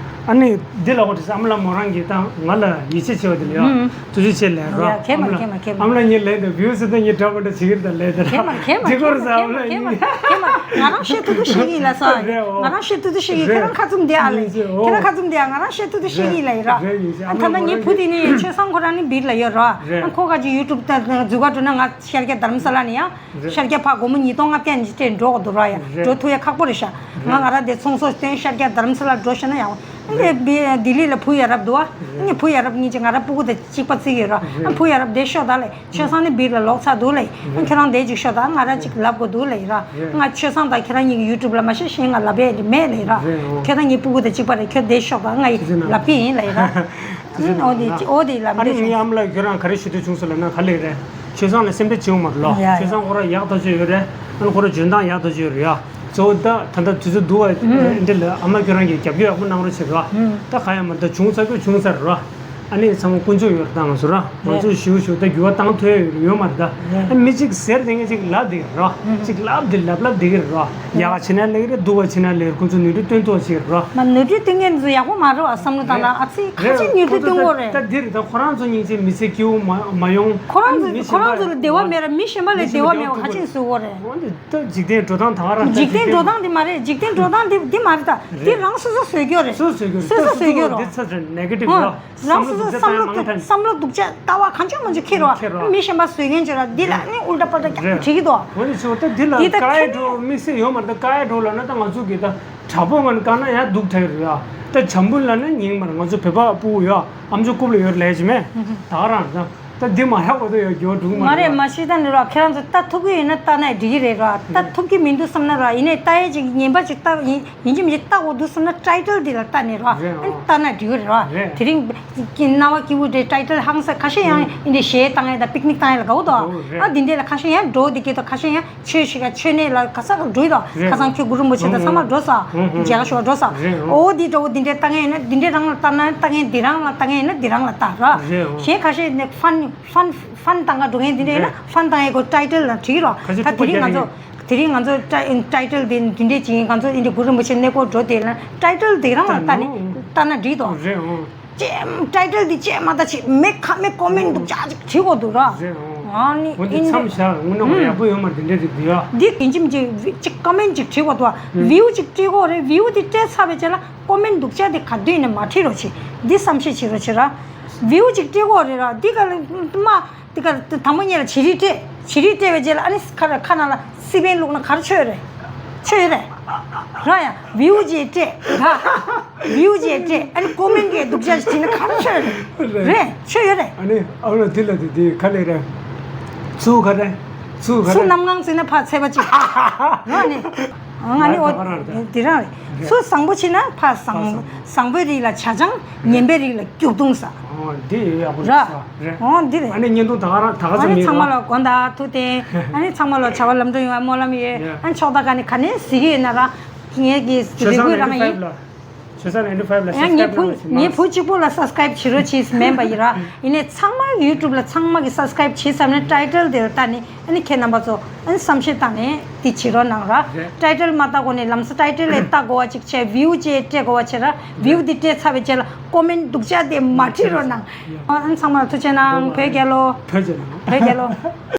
ཨ་ནི་འདི་ལ་འོ་དེ་ཨ་མ་ལགས་མོ་རང་གིས་ད་ང་ལ་ཡིད་ཆེས་བྱེད་པ་དེ་ལ་ཡ། ཐུགས་རྗེ་ཆེ་ལབ་རོགས། ཡ་ཁྱེད་མ་ཨ་མ་ལགས་ཁྱེད་མ་ཁྱེད་མ། ཨ་མ་ལགས་ངའི་ལན་དུ་བིའུ་ཟེར་ད་ངས་འདྲ་མི་འདྲ་བྱེད་ཀྱི་རེད་ད་ལས་དེ་ར། ཁྱེད་མ་ཁྱེད་མ་འདི་སྐོར་ཟ་ཁྱེད་མ་ཨ་མ་ལགས་ཁྱེད་མ་ཡིན། ཁྱེད་མ་ང་རང་བཤད་ཐུབ་ཐུབ་བཤད་ཀྱི་ཡིན་ལ་ས། རེད་འོ། ང་རང་བཤད་ཐུབ་ཐུབ་བཤད་ཀྱི་ཡིན། ཁྱེད་རང་ཁ་བཙུམ་བསྡད་ཨ་ལས། ཡིན་ཟེར་འོ། ཁྱེད་རང་ཁ་བཙུམ་བསྡད་ཨ། ང་རང་བཤད་ཐུབ་ཐུབ་བཤད་ཀྱི་ཡིན་ལ་ཡིན་ར། རེད་ཡིན་ཟེར། ཨ་ད་ལྟ་ངའི་བུ་དེ་ནི་ཆོས་བཟང་ཁོ་རང་ནི་སྦིར་ལ་ཡོད་ར། རེད། ཨ་ཁོ་ག་ཅིག་ཡུ་ཊུབ་ད་འཛུལ་ག་འགྲོ་ན་ང་ཤར་རྒྱག་དྷ་རམ་ས་ལ་ནས་ཡང་། རེད། ཤར་རྒྱག་ཕར་སྒོར་མོ་ཉིས་སྟོང་ལྔ་བརྒྱ་ནས་སྤྲད་འགྲོ་དགོས་འདུག་ར་ཡ། རེད། འགྲོ་ཐུབ་ཡ་ཁག་པོ་རེད་ཤག་ང་ང་རང་དེ་ཚོང་ཟོག་སྟོན་ཤར་རྒྱག་དྷ་རམ་ས་ལ་འགྲོ་ཤེས་ན་ཡག་པོ། ཨ་ནི་བི་ལྡི་ལི་ལ་བུ་ཡ་རབས་འདུག་ཨ། ཨ་ནི་བུ་ཡ་རབས་གཉིས་ཀྱིས་ང་རང་སྤུ་གུ་དང་གཅིག་པ་བརྩི་གི་ཡོད་ར། ཨ་བུ་ཡ་རབས་དེ་ཤོག་ད་ལས་ཆོས་བཟང་ནི་སྦིར་ལ་ལོག་ཚར་འདུག་ལས། ཨ་ཁྱེད་རང་དེ་ཅིག་ཤོག་ད། ང་རང་ཅིག་ལབ་དགོས་འདུག་ལས་ར། ང་ཆོས་བཟང་དང་ཁྱེད་རང་གཉིས་ཀྱི་ཡུ་ཊུབ་ལ་མ་ཤེས་གཞན་ང་ལབ་ཡ་མེད་ལས་ར། ཁྱེད་རང་གཉིས་སྤུ་གུ་དང་གཅིག་པ་རེད། ཁྱོད་དེ་ཤོག་ད། ང་ཡི་ལབ་ཀྱི་ཡིན་ལས་ར། ཨ་ནི་འོ་དེ་ཨོ་དེ་ལབ་ཨ་ནི་འདི་ངའི་ཨ་མ་ལགས་ཁྱོད་རང་ག་རེ་ཞུ་འདོད་བྱུང་སོང་ལབ་ན་ག་ལེ་རེད། ཆོས་བཟང་ལ་སེམས་ཁྲལ་བྱེད་འོང་མ་རེད་ལོ། ཡ། ཆོས་བཟང་ཁོ་རང་ཡག་ཐག་ཆོད་ཡོད་རེད། ཨ་ནི་ཁོ་རང་འཇོན་ཐང་ཡག་ཐག་ཆོད་ཡོད་རེད་ཡ། གཙོ་བོ་ད་ད་ལྟ་དུས་ཚོད་འདུག་བ་འདི་ལ་ཨ་མ་ཁྱོད་རང་གིས་རྒྱབ་སྐྱོར་ཡག་པོ་གནང་རོགས་བྱེད་རོགས། ད་ག་ཡང་མ་ད་བྱུང་ཚར་དགོས་བྱུང་ཚར་རོགས། ཨ་ནི་ཚང་མ་དཀོན་མཆོག་ཡོད་རེད་ད། ང་ཚོ་ར་ང་ཚོ་ཞུ་ཞུ་ད་འགྱུར་བ་བཏང་ཐུབ་ཡོད་མ་རེད་ད། ཨ་མི་གཅིག་ཟེར་དེ་ངས་གཅིག་ལབ་བསྡད་ཀྱི་རེད་ར། གཅིག་ལབ་བསྡད་ལབ་ལབ་བསྡད་ཀྱི་རེད་ར། ཡག་ག་བྱེད་ན་ལེགས་རེད། སྡུག་ག་བྱེད་ན་ལེགས་རེད། ཁོང་ཚོ་ནོར་འཁྲུལ་སྟོན་ཐུབ་པ་བྱེད་ཀྱི་རེད་ར། མ་ནོར་འཁྲུལ་སྟོན་མཁན་ཚོ་ཡག་པོ་མ་རེད་བ། བསམ་བློ་བཏང་ན་ཨ་ཙི་ཁ་ཤས་ནོར་འཁྲུལ་སྟོན་གྱི་རེད། ད་འདི་རེད་ད། ཁོ་རང་ཚོ་སྙིང་རྗེ་མི་ཚེ་སྐྱིད་པོ་མ་མ་ཡོང་། ཁོ་རང་ཚོ་ཁོ་རང་ཚོ་ལ་བདེ་བ་མེད་ར། མི་གཞན་པ་ལ་བདེ་བ་མེད་པ་ག་ཅིག་བཟོ་གི་རེད། འོ་འདི་ད་འཇིག་རྟེན་འགྲོ་སྟངས་ད་ག་རང་འཇིག་རྟེན་འགྲོ་སྟངས་འདི་མ་རེད། འཇིག་རྟེན་འགྲོ་སྟངས་འདི་འདི་མ་རེད་ད། འདི་རང་སོ་སོ་བཟོས་ཀྱི་རེད། སོ་སོ་བཟོས་ཀྱི་རེད། སོ་སོ་བཟོས་ཀྱི་རེད། འདི་ཚ་ཚ་ནེ་གེ་ཊིབ་ར། རང་སོ་སོ་བསམ་བློ་བསམ་བློ་སྡུག་ཅག་ལྟ་བ་གང་བྱུང་མང་བྱུང་འཁྱེར་རོགས། འཁྱེར་རོགས། མི་གཞན་པ་བཟོས་མཁན་ཅིག་ར། འདི་ལ་ནི་ཨུལ་ཊ་པལ་ཊ་རྒྱག་བྲིས་ཀྱི་འདུག་འོ་ནི་ཚོ་ད་འདི་ལ་འདི་ད་ཀ་ཡ་ཁྱེད་འགྲོ་དམིགས་བསལ་ཡོད་མ་རེད་ད། ཀ་ཡ་འགྲོ་ལབ་ན་ད་ང་ཚོ་གི་ད་དྲག་པོ་ངན་བཀག་ན་ཡང་སྡུག་ཐག་རེད་ཡ། ད་བྱམས་པོ་ལབ་ན་ཉན་མ་རེད། ང་ཚོ་བོད་པ་ཕྲུ་གུ་ཡ་ཨམ་ཅོག་རྐུབ་ལ་ཡོད་ལས་ཀྱི་མེད་ད་ག་རང་ད། ད་འདི་མ་ཡག་པོ་ད་ཡོད་རྒྱུ་འགྲུག་མ་མ་རེད། རེད་མ་ཤི་ད་ནི་ར། ཁྱེད་རང་ཚོ་ལྟ་ཐུབ་ཀྱི་ཡོད་ན་ལྟ་ན་འགྲིག་གི་རེད་ར། ལྟ་ཐུབ་ཀྱི་མི་འདུག་བསམ་ན་ར། ཡིན་ནའི་ལྟ་ཡས་ཅིག་ངན་པ་ཅིག་ལྟ་ཡིན་ཡིན་གཅིག་མིན་གཅིག་ལྟ་དགོས་འདུག་བསམ་ན་ཊའི་ཊལ་འདི་ལ་ལྟ་ནས་ར། རེད་ཨ། ལྟ་ན་འགྲིག་གི་རེད་ར། རེད། དེ་རིང་གི་སྣང་བ་སྐྱིད་པོ་འདྲའི་ཊའི་ཊལ་ཧང་སང་ཁ་ཤས་ཡང་ཨིན་འདྲའི་གཞས་བཏང་ཡས་དང་པིག་ནིག་བཏང་ཡས་ལ་དགའ་བོ་འདུག་འོ་རེད། ཨ་འདི་འདྲས་ལ་ཁ་ཤས་ཡང་འགྲོ་འདི་སྐད་དུ་ཁ་ཤས་ཡང་ཆོས་ཤིག་ག་ཆོས་གནས་ལ་ག་ས་ག་འགྲོ་ཡི་དོ། རེད། ཁ་སང་ཁྱོད་གུ་རུ་མོ་ཆེ་དང་ཚང་མ་འགྲོ་ས། ཧུང་ཧུང་། མཇལ་ཁ་ཞུ་བ་འགྲོ་ས། རེད་ཧུང་། འོ་འདི་འདྲ་བོ་འདི་འདྲའི་ལྟ་མཁན་ཡིན་ན་འདི་འདྲའི་རང་ལ་ལྟ་ན་ལྟ་མཁན། འདི་རང་ལ་ལྟ་མཁན་ཡིན་ན་འདི་རང་ལ་ལྟ་ར། རེད་ཧུང་། གཞན་ཁ་ཤས་ནས་ཧྥན་ཧྥན་ཧྥན་བཏང་ག་འགྲོ་མཁན་འདི་འདྲ་ཡིན་ན། རེད། ཧྥན་བཏང་ཡས་ཁོ་ཊའི་ཊལ་ལ་བྲིས་རོགས། ཁ་ཤས་ད་དེ་རིང་ང་ཚོ་དེ་རིང་ང་ཚོ་ཊའི་ཊའི་ཊལ་འདི་འདི་འདྲས་ཅིག་ཡིན། ང་ཚོ་འདི་འདྲའི་གུ་རུ་མོ་ཆེ་གནས་སྐོར་འགྲོ་དེ་ལ་ཊའི་ཊལ་འདི་རང་ལ་ལྟ་ནས་ལྟ་ན་འགྲིག་དོ། རེད་ཧུང་། ཅེས་ཊའི་ཊལ་འདི་ཅེས་མ་ལྟ་ཅེས་མེད་ཁ་མེད་ཀོ་མེན་ཊི་འདུག་ཅག་ཅིག་བྲིས་དགོས་འདུག་ར། རེད་ཨོ། ཨ་ནི་འོ་འདི་ཨིན་མཚམས་བཞག་དངོས་གནས་ཡག་པོ་ཡོད་མ་རེད་འདི་འདྲས་རིགས་འདི་ཡ། འདི་ཡིན་གཅིག་མིན་གཅིག་ཅིག་ཀོ་མེན་ཊི་ཅིག་བྲིས་དགོས་འདུག་བ། ཝིའུ་ཅིག་སྤྲད་དགོས་རེད། ཝིའུ་འདི་སྤྲད་ཚར་བའི་རྗེས་ལ་ཀོ་མེན་ཊི་འདུག་ཅག་འདི་ག་དུས་ནས་མ་བྲིས་རོགས་བྱེད། འདི་བསམ་ཤེས་བྱེད་རོགས་བྱེད་ར། ཝིའུ་ཅིག་སྤྲད་དགོས་རེད་ར། འདི་ག་ལ་མ། དེ་ག་དང་པོ་ཉིད་ལ་བྱི་རིལ་སྤྲད། བྱི་རིལ་སྤྲད་པའི་རྗེས་ལ་ཨ་ནི་ཁ་ཁ་ནང་ལ་སི་པན་བླུགས་ན་ག་རེ་ཆོད་རེད། ཆོད་ཡོད་རེད། ར་ཡ་ཝིའུ་ཅིག་སྤྲད་ར། ཝིའུ་ཅིག་སྤྲད་ཨ་ནི་ཀོ་མེན་ཊི་གི་སྡུག་ཅག་ཅིག་བྲིས་ན་ག་རེ་ཆོད་རེད། རེད་ཆོད་ཡོད་རེད། ཨ་ནི་ཨ་ལ་དེ་ལ་དེ་དེ་ག་ལས་རེད། ཚུར་ག་རེད། ཚུར་ག་ཚུར་རེད། གནམ་ངང་བརྩིས་ན་ཕར་ཚད་པ་ཅིག་ར་ནི། ང་ནི་ཨོ་ད་ག་རང་རེད། དེ་རང་རེད། ཚུར་བཟང་པོ་བྱས་ན་ཕར་བཟང་། བཟང་པོའི་རིགས་ལ་ཇ་ཆང་། ངན་པའི་རིགས་ལ་སྐྱུག་བརྡུང་ཟ། ཨོ་འདི་ཡག་པོ་ར། རེད་ས་རེད། ཨོ་འདི་རེད། ཨ་ནི་བརྙན་ཐུང་ད་ག་རང་ད་ག་ཨ་ཚོད་ནི་མེད་ཚང་མ་ར། ལ་དགོངས་དག་ཐུགས་བདེན། ཨ་ནི་ཚང་མ་ལ་བྱ་བ་ལམ་འགྲོ་ཡོང་བའི་སྨོན་ལམ་ཡོད། ཡ། ཨ་ནི་ཕྱོགས་མཐའ་ཁག་ནས་ག་ནས་གཟིགས་ཀྱི་ཡོད་ན་ར། ངེད་ཀྱི་ཆོས་རིག་སང་པུའི་རང་ཡིན། ཆོས་སང་ནའིན་ཊི་ཕའིབ་ལ་ཡང་ངའི་བུ་ངའི་བུ་གཅིག་པོ་ལ་སབ་སི་ཀ་རེབ་བྱེད་རོགས་བྱེད་མིན་པ་ཡིན་ར། ཡིན་ནའི་ཚང་མ་ཡུ་ཊུབ་ལ་ཚང་མ་གི་སབ་སི་ཀ་རེབ་བྱེད་ཚར་ནས་ཊའི་ཊལ་དེ་ལ་ལྟ་ནས། ཨ་ནི་ཁྱེད་རྣམ་པ་ཚོ་ཨ་ནི་བསམ་ཤེས་བཏང་ནས་འདི་བྱེད་རོགས་གནང་ར། རེད། ཊའི་ཊལ་མ་ལྟ་གོང་ནས་ལམ་སང་ཊའི་ཊལ་ལ་ལྟ་དགོས་པ་ཅིག་བྱས། ཝིའུ་ཅིག་སྤྲད་དགོས་པ་བྱས་ར། ཝིའུ་འདི་སྤྲད་ཚར་བའི་རྗེས་ལ་ཀོ་མེན་ཊི་སྡུག་ཅག་དེ་མ་བྲིས་རོགས་གནང་། ཨ་ནི་ཚང་མ་ལ་ཐུགས་རྗེ་གནང་། བོད་རྒྱལ་ལོ། བོད་རྒྱལ་ལོ། བོད་རྒྱལ་ལོ།